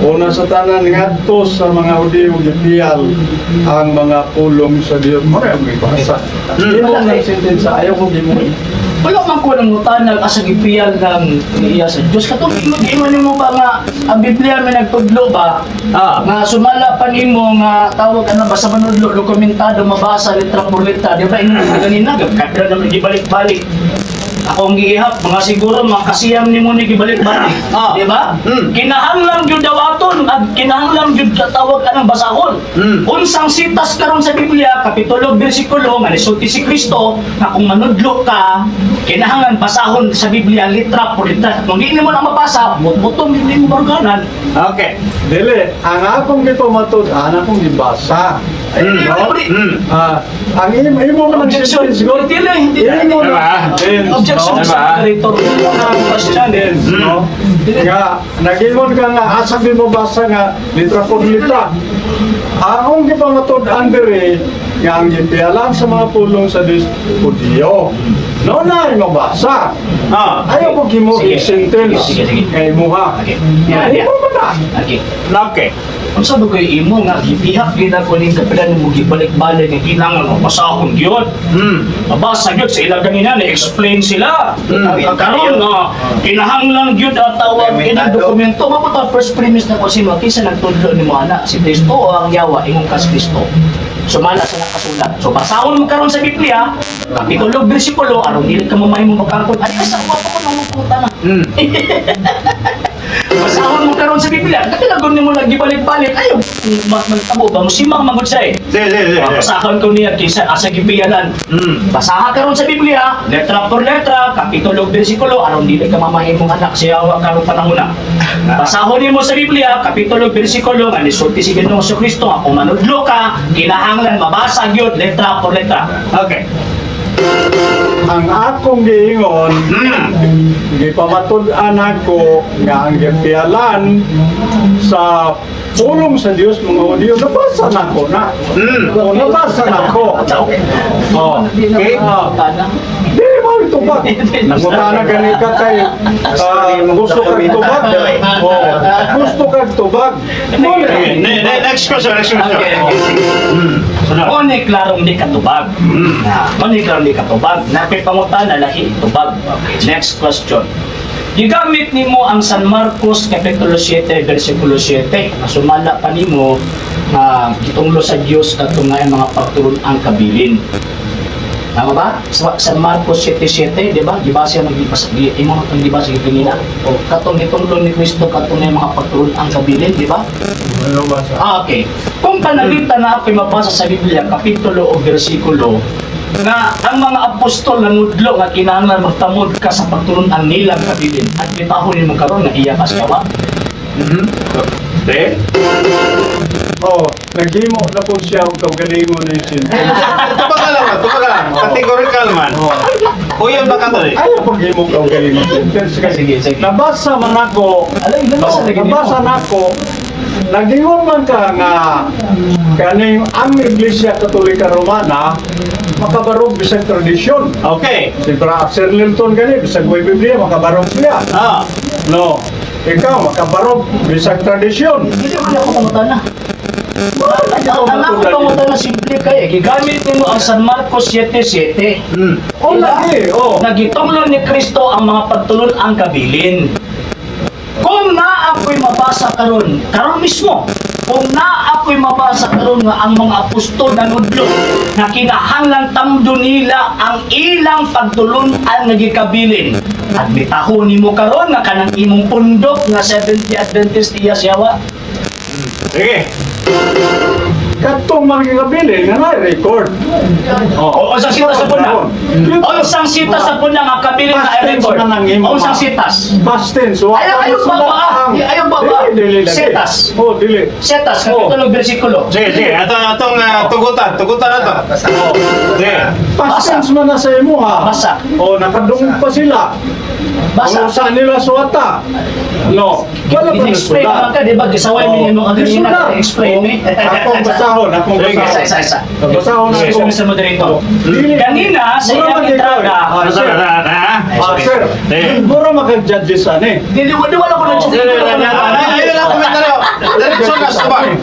una sa tanan ngadto sa mga Hudiyo gipiyal ang mga pulong sa Dios. Mo na yung gibasa. Imo nang sentensya, ayaw ko gimo. Wala man ko nangutana asa gipiyal ng iya sa Diyos. Katong ingon nimo ba nga ang Biblia may nagtudlo ba? Nga sumala pa nimo nga tawag ano basta manudlo dokumentado mabasa letra por letra, di ba ingon mo ganina kapila naman gibalik-balik. Akong giihap mga siguro mga kasiyam nimo ni gibalik-balik, di ba? Kinahanglan gyud dawaton at kinahanglan gyud tawag anang basahon. Unsang sitas karon sa Biblia, kapitulo bersikulo nga nisulti si Kristo nga kung manudlo ka, kinahanglan basahon sa Biblia litra por litra. Kung di nimo na mabasa, mutmutom gyud nimo baruganan. Okay. Dili, ang akong gipamatud-an, akong gibasa. No? Ah, ang imo imo man ang Objection. sentence ko. Dili, hindi. Imo Diba? na sentence, Objection no? sa moderator. Question eh. Sentence, no? Nga, nagingon ka nga, asa di mo basa nga, litra por litra. Akong gipamatud-an diri, nga ang gipialan sa mga pulong sa Diyos, Hudiyo. No na, mabasa. Ayaw ko gimo Sige. sentence Sige, sige. nga imuha. Okay. Yeah, Yeah, yeah. imo man na. Okay. Okay. Unsa ba koy imo nga gipihak gid ako ning kapilan mo gibalik-balik nga kinahanglan mo basahon gyud. Mabasa gyud sa ila ganina ni explain sila. Karon nga kinahanglan gyud ang tawag kinang dokumento. Mao pa first premise na ko sino kinsa nagtudlo nimo ana, si Kristo o ang yawa ingon ka si Kristo. Sumala sa nakasulat. So basahon mo karon sa Biblia, kapitulo bersikulo aron dili ka mamahimo magkangkon. Ani asa wa pa ko nang puta na. Basahon mo karon sa Biblia, katilagon nimo lagi balik-balik. Ayaw magtabo ba musimang magud siya eh. Sige, sige, sige. Basahan ko niya kinsa asa gipiyalan. Basaha karon sa Biblia, letra por letra, kapitulo bersikulo aron dili ka mamahimong anak siya wa karon panahon na. Basahon nimo sa Biblia, kapitulo bersikulo nga nisulti si Ginoong Kristo nga kung manudlo ka, kinahanglan mabasa gyud letra por letra. Okay. Ang akong giingon, gipamatud-an ako nga ang gipialan sa pulong sa Dios mga Hudiyo, nabasa na ko na. O, nabasa na ko. Oh. Okay. Ah. Dili mo itubag. Nangutana gani ka kay gusto kag tubag. Oh, gusto kag tubag. Mo na. Okay. Next question, next question. Okay, sige. Sunod. Mao klarong di katubag. Mao ni klarong di katubag. Napay pangutana lahi tubag. Okay, next question. Gigamit nimo ang San Marcos kapitulo 7 bersikulo 7. Masumala pa nimo nga gitunglo sa Dios kadtong nga mga pagturon ang kabilin. Tama ba? Sa San Marcos 7:7, di ba? Gibasa ang gibasa gi imo ang gibasa kanina. O katong gitunglo ni Kristo katong nga mga pagturon ang kabilin, di ba? Ano ba sa? Ah, okay. Kung panalita na ako'y mabasa sa Biblia, kapitulo o bersikulo, nga ang mga apostol nanudlo nga kinahanglan magtamod ka sa pagtulunan nilang kabilin at bitahon nimo karon nga iya ka sa yawa. Okay. Oh, naghimo na po siya og kaugalingon ni sentence. Tubag ka lang, tubag ka lang. Categorical man. Uyon ba Catholic? Ayaw paghimo kaugalingon sentence kay Sige, sige. Nabasa man ako. Alay, nabasa Oh, na gid nimo. nabasa nako. Nagingon man ka nga kaning ang Iglesia Katolika Romana makabarog bisag tradisyon. Okay. Si Bra Sir Nilton gani bisag way Biblia makabarog siya. No. Ikaw makabarog bisag tradisyon. Hindi man ako pangutana. Ang ako pangutana simple kay gigamit nimo ang San Marcos 7:7. O lagi, oh. Nagitunglo ni Kristo ang mga pagtulon ang kabilin. Kung naa ako'y mabasa karon, karon mismo, kung naa ako'y mabasa karon nga ang mga apostol nanudlo na kinahanglan tamdo nila ang ilang pagtulon ang nagikabilin. At mitahon nimo karon nga kanang imong pundok nga Seventh Day Adventist iya siyawa. Sige. Katong mga kabilin nga na record. O unsang sitas sa puna? Unsang sitas sa puna nga kabilin na Past tense record? man ang imo, Unsang ma. sitas? Past tense. Wa Ayaw, ayaw, pa ba, ba? Ayaw, ba, ba? Dili, dili, lagi. Setas. Oh, dili. Setas, kapitulo bersikulo. Sige, sige. Ato, atong tugutan. Tugutan na to. Sige. Past Basa. tense man na sa imo ha. Basa. Oh, nakadungog pa sila. Basa. Kung saan nila suwata. No. Wala pa Explain naman nasulat. ka, di ba? Gisaway mi nimo ang kanina, Gisulat. explain mi. Akong basahon, akong Sige. Isa, basahon. isa, isa. Basahon Excuse ako. me, Mr. Moderator. Dili. Kanina, sa Mura iyang man ikaw, entrada, eh. Ah, sir. Ah, sir. Sige. Mura makag-judges ani. Dili, wala ko na Sige, sige, sige. Ayun lang komentaryo. Diretso na sa tubag.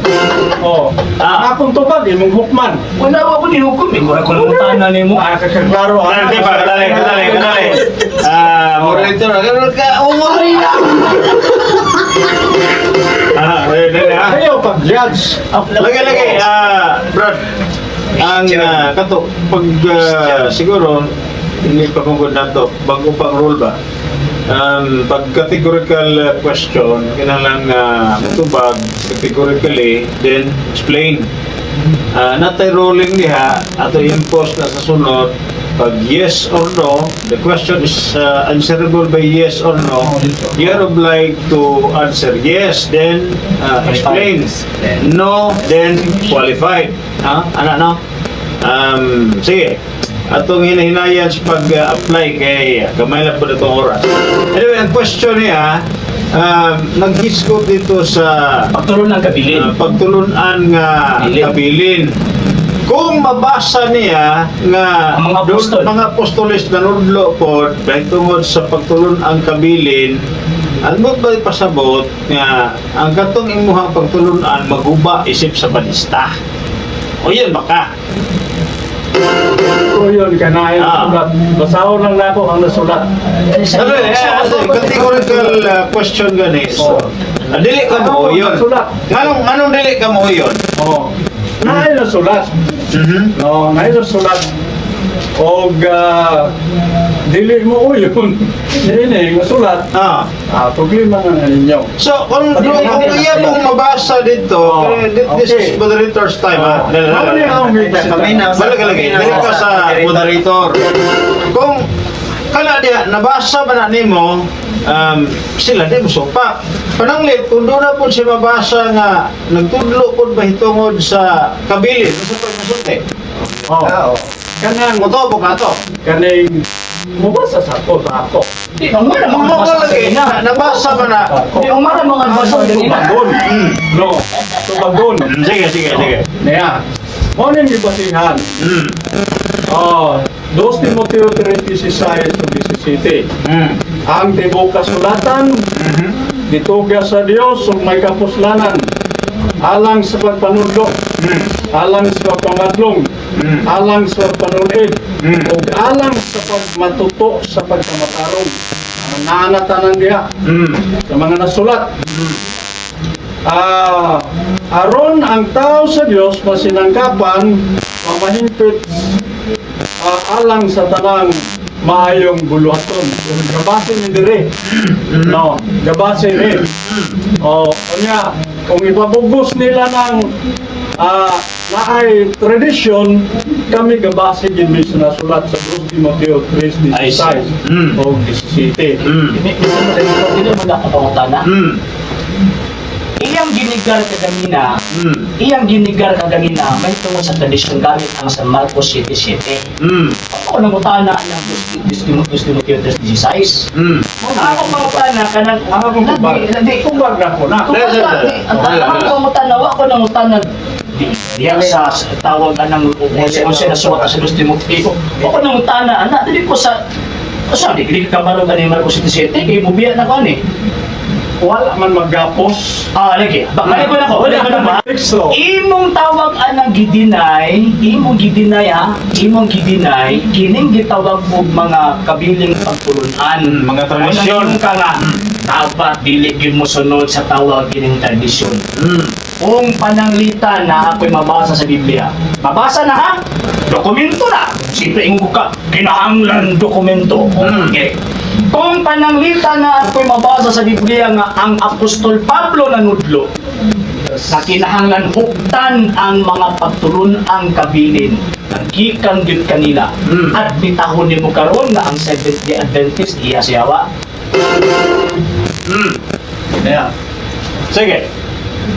Oh. Ah. Akong tubag imong hukman. Wala wa ko ni hukom eh. Mura ko lang tanan nimo. Ah, kaklaro Dali, di ba? Dali, dali, dali. Ah, moderator, ganun ka. Umuri na. Ah, wait, dali, ha. Ayaw pag-judge. Lagi, lagi, ah, Brad. Ang kato, pag siguro, hindi pa mong na to, bago pang rule ba? Pag categorical question, kinahanglan tubag categorically, then explain. Natay ruling diha, ato impose na sa sunod, pag yes or no, the question is answerable by yes or no, you're obliged to answer yes, then explain. No, then qualified. Ha? Ano, no? Sige. Atong hinahinayan sa pag-apply kay gamay lang po na itong oras. Anyway, ang question niya, nag-disco dito sa Pagtulon ng kabilin. Pagtulunan nga Kabilin. kabilin. Kung mabasa niya nga Ang mga apostol. Mga apostoles nanudlo pod dahil tungod sa pagtulun ang kabilin, ang mo ba pasabot nga ang katong imuhang pagtulunan maguba isip sa banista. O yun baka. O yun, kanahin Ah. sulat. Basahon lang nako ang nasulat. Ano eh, categorical question gani. So, dili ka mo yun. Nasulat. Nganong dili ka mo yun? Oh. Naay nasulat. No, naay nasulat. Og dili mo uyon. Dili nga sulat. Ah. Ah, problema nga ninyo. So, kung iya mong mabasa dito, Oh, eh, this okay. is moderator's time, ha? Oh. Mao ni ang Paminaw. Balik lagi, dili ka sa moderator. Kung kala diha, nabasa ba na nimo, sila di mo supak. Pananglit, kung doon na po siya mabasa nga, nagtudlo po ba hitungod sa kabilin, sa pagkasulti. Oh. Oo. Kanang Mutobo ka to. kaning mubasa sa ako. Di, ang wala mga Mga basa sa lagi, ganina. nabasa ba na? Ako. Di, ang wala mga basa sa ganina. Tubagon. No. Tubagon. Sige, sige, sige. Niya. Mo ning gibasihan. Oh, 2 Timoteo 3:16 ug 17. Ang tibuok kasulatan gituga sa Dios ug may kapuslanan alang sa pagpanudlo, alang sa pagpangadlong, alang sa pagpanulid, ug alang sa pagmatuto sa pagkamatarong. Ang naanatanan diha sa mga nasulat. Ah, aron ang tao sa Dios masinangkapan, mamahingpit alang sa tanang maayong buluhaton. Gabase ni dire. No, gabase ni. O, unya, kung ipabugos nila ng naay tradition, kami gabase gid mi sa nasulat sa 2 Timoteo 3:16 I see. O 17. Dili mo na kapangutana. Iyang ginigar kaganina, iyang ginigar kaganina, may tungod sa tradisyon gamit ang San Marcos 7:7. Ako nang utana ng 2 Timoteo 3:16. Ako pangutana kanang Ang akong tubag. Di, Tubag na ko na. tubag na, di, ang akong pangutana, wa ko nang utana diya sa tawag anang unsa na suwat sa 2 Timoteo. Wa ko nang utana ana dili ko sa sa di di ka kabalo gani Marcos 7:7 kay mubiya na ko ani. Wala man maggapos. Ah, lagi. Balik ko na ko. Wala ko na ba? Teksto. Imong tawag anang gidinay, imong gidinay ha, imong gidinay, kining gitawag og mga kabiling pagtulunan. Mga tradisyon. Wala ka nga, dapat dili gyud mo sunod sa tawag kining tradisyon. Kung pananglitan na ako'y mabasa sa Biblia, mabasa na ha? Dokumento na! Siyempre, ingon ko ka, kinahanglan dokumento. Okay. Kung pananglitan na ako'y mabasa sa Biblia nga ang Apostol Pablo nanudlo, na kinahanglan huktan ang mga pagtulun ang kabilin naggikan gyud kanila at bitahon nimo karon nga ang Seventh Day Adventist iya siyawa. Yeah. Sige.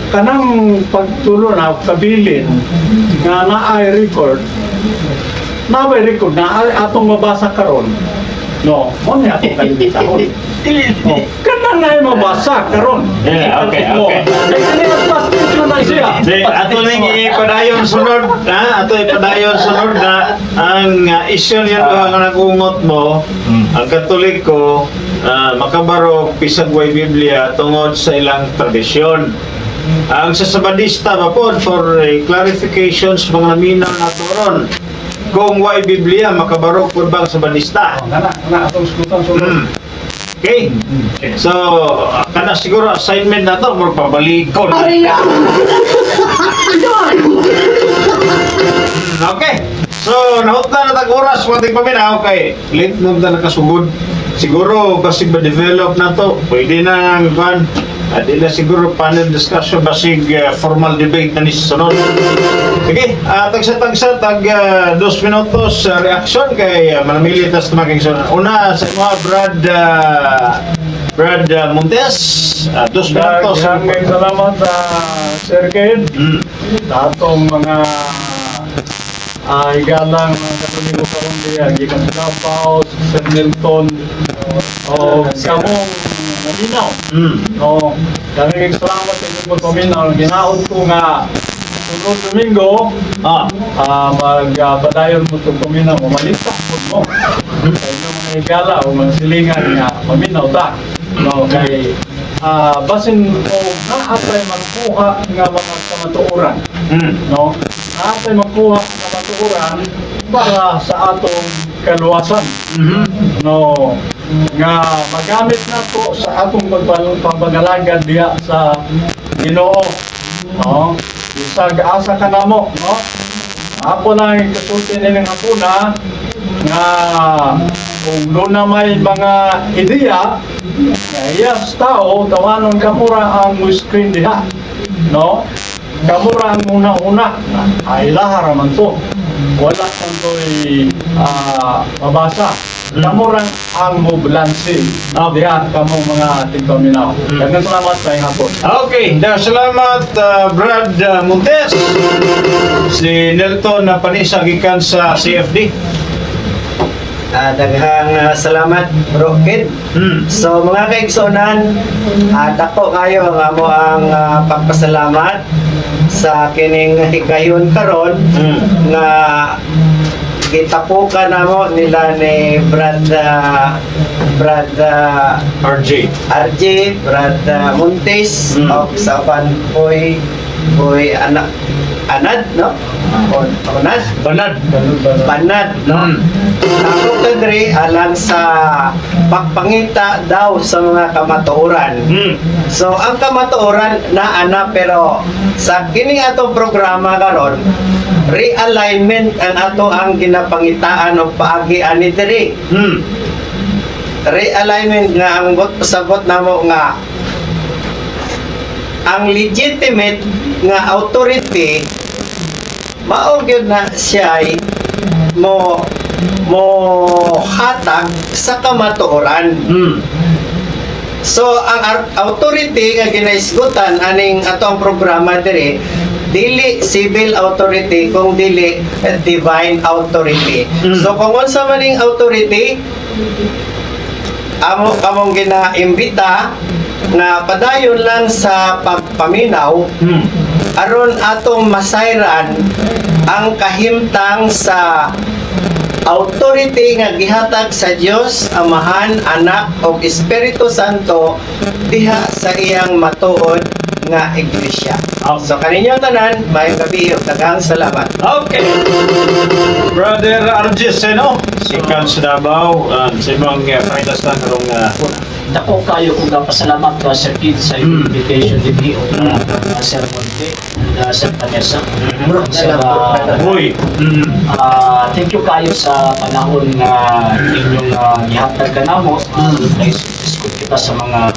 Kanang pagtulo na kabilin nga naay record, naay record na ay atong mabasa karon, no mo ni atong kalibitahon. Oh, kanang naay mabasa karon. Yeah, okay, Oh, okay. kay kani nagpastisyo na siya. Di, ato ning ipadayon sunod, ha? Ato ipadayon sunod na ang isyu niya duha nga nagungot mo, ang Katoliko makabarog bisag way Biblia tungod sa ilang tradisyon. Ang sa Sabadista ba po, for clarifications, mga naminaw na ron, kung why Biblia, makabarok po ba ang Sabadista? Oh, Kana, kana atong skutan sulod. Okay? So, kana siguro assignment na to, murag pabalikon. Okay. So, nahutla na tag oras mga tigpaminaw kay late mo na nakasugod. Siguro basig ba develop na to, pwede na ang kwan. At na siguro panel discussion basig formal debate na ni sa sunod. Sige, tagsa-tagsa tag 2 minutos reaction kay manamili tas tumakig sunod. Una sa mga Brad Montes, 2 minutos. Daghang salamat sa Sir Ken. Sa atong mga igalang mga Katoliko karon diya gikan sa Davao, si Sir Milton, o kamong naminaw. No, daghang salamat sa inyong pagpaminaw. Ginaot ko nga sunod Domingo, magbadayon mo itong paminaw, mamalita po mo. Sa inyong mga higala o mga silingan nga paminaw ta. No, kay basin o naatay magkuha nga mga kamatuoran. No? Naatay magkuha nga kamatuoran para sa atong kaluwasan. No, nga magamit nato sa atong pagpagalagad diha sa Ginoo. No? Bisag asa ka namo, no? Ako lang kasulti nining hapuna nga kung doon na may mga ideya nga iyas tao tawanon kamura ang screen diha, no? Kamura ang una-una ay lahara man to, wala man to'y mabasa. Kamura ang moblansi diha kamo mga tigpaminaw. Daghang salamat sa hapon. Okay, salamat Brad Montes. Si Nelton na panisa gikan sa CFD. Daghang salamat, Bro Kid. So mga kaigsunan, dako kayo ang amo ang pagpasalamat sa kining higayon karon nga gitapukan namo nila ni Brad RJ. RJ, Brad Montes, og sa uban Boy Boy anak Anad, no? O, Onad? Banad. Banad, no? Ako kadri alang sa pagpangita daw sa mga kamatuoran. So ang kamatuoran na ana, pero sa kining atong programa karon, realignment ang ato ang ginapangitaan og paagi ani diri. Realignment nga ang bot pasabot namo nga ang legitimate nga authority mao gyud na siya ay mo mo hatag sa kamatuoran. So ang authority nga ginaisgutan aning atong programa diri, dili civil authority kung dili divine authority. So kung unsa man ning authority, amo kamong ginaimbita nga padayon lang sa pagpaminaw aron atong masayran ang kahimtang sa authority nga gihatag sa Dios Amahan, Anak ug Espiritu Santo diha sa iyang matuod nga iglesia. So kaninyo tanan, maayong gabi ug daghang salamat. Okay. Brother RJ Seno, sikan sa Davao, sa imong finals na karong Dako kayo kung pasalamat ka Sir Kid sa invitation din o Sir Monte and Sir Vanessa. Sir, Uy. Thank you kayo sa panahon nga inyong gihatag kanamo. Nag-discuss kita sa mga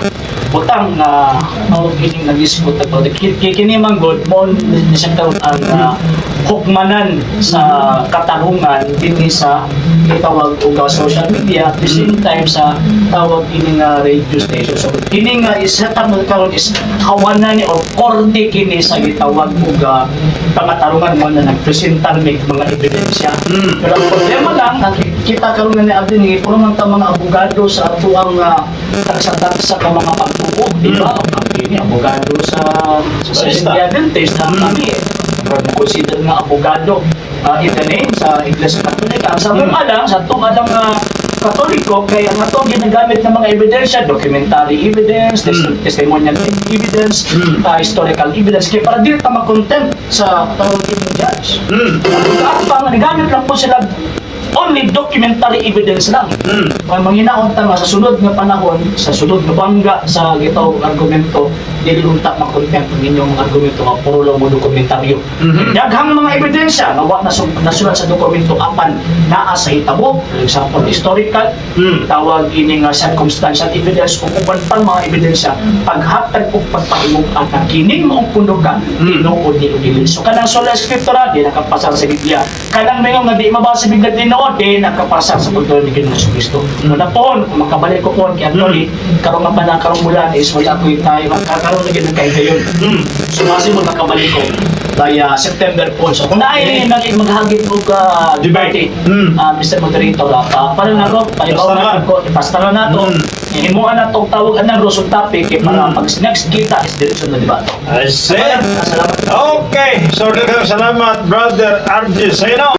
butang na tawag kining nag-discuss about kini man good mo ni siya karon ang hukmanan sa katarungan dinhi sa gitawag og social media, at the same time sa tawag kini nga radio station. So kini nga isa karon karon is hawanan ni or korte kini sa gitawag og pangatarungan mo na nagpresentar may mga ebidensya. Pero ang problema lang, nakikita karon nga ni Abdi ni puro man ta mga abogado sa atuang tagsa-tagsa ka mga pagtuo, di ba? Ang kini abogado sa Barista. Seventh-day Adventist, ang kami murag mo consider nga abogado in the name sa Iglesia Katolika. Ang sa mga lang, sa tunga lang nga Katoliko kay ang atong ginagamit ng mga ebidensya, documentary evidence, testimonial evidence, historical evidence, kay para dili ta ma-contempt sa authority ng judge. At pang nagamit lang po sila only documentary evidence lang. Ang manginaon ta nga sa sunod nga panahon, sa sunod nga bangga sa gitawag argumento, dili unta ma-contempt ang inyong mga argumento nga puro lang mo dokumentaryo. Daghang mga ebidensya nga wa nasulat sa dokumento apan naa sa hitabo, for example, historical, tawag ini nga circumstantial evidence ug uban pang mga ebidensya paghatag og pagpahimug-an nga kining maong pundukan tinuod ni o dili. So kanang sola scriptura di nakapasar sa Biblia. Kanang mingon nga di mabasa sa Biblia tinuod di nakapasar sa pagtuo ni Ginoong Kristo. Muna pohon kung makabalik ko pohon kay actually karong nga panahon, karong bulan is wala ko tayo makakaroon na gyud ng kahigayon. So kasi mo nakabalik ko by September po. So kung naay nag maghagit og Debate. debate, Mr. Moderator, para na ko, palibaw Basta na na. ko, ipasta na nato. Himuan na tong tawag anang rosong topic kay para pag next kita is diretso na debate. I see. Salamat. Okay. So, daghang salamat, Brother RJ Seno.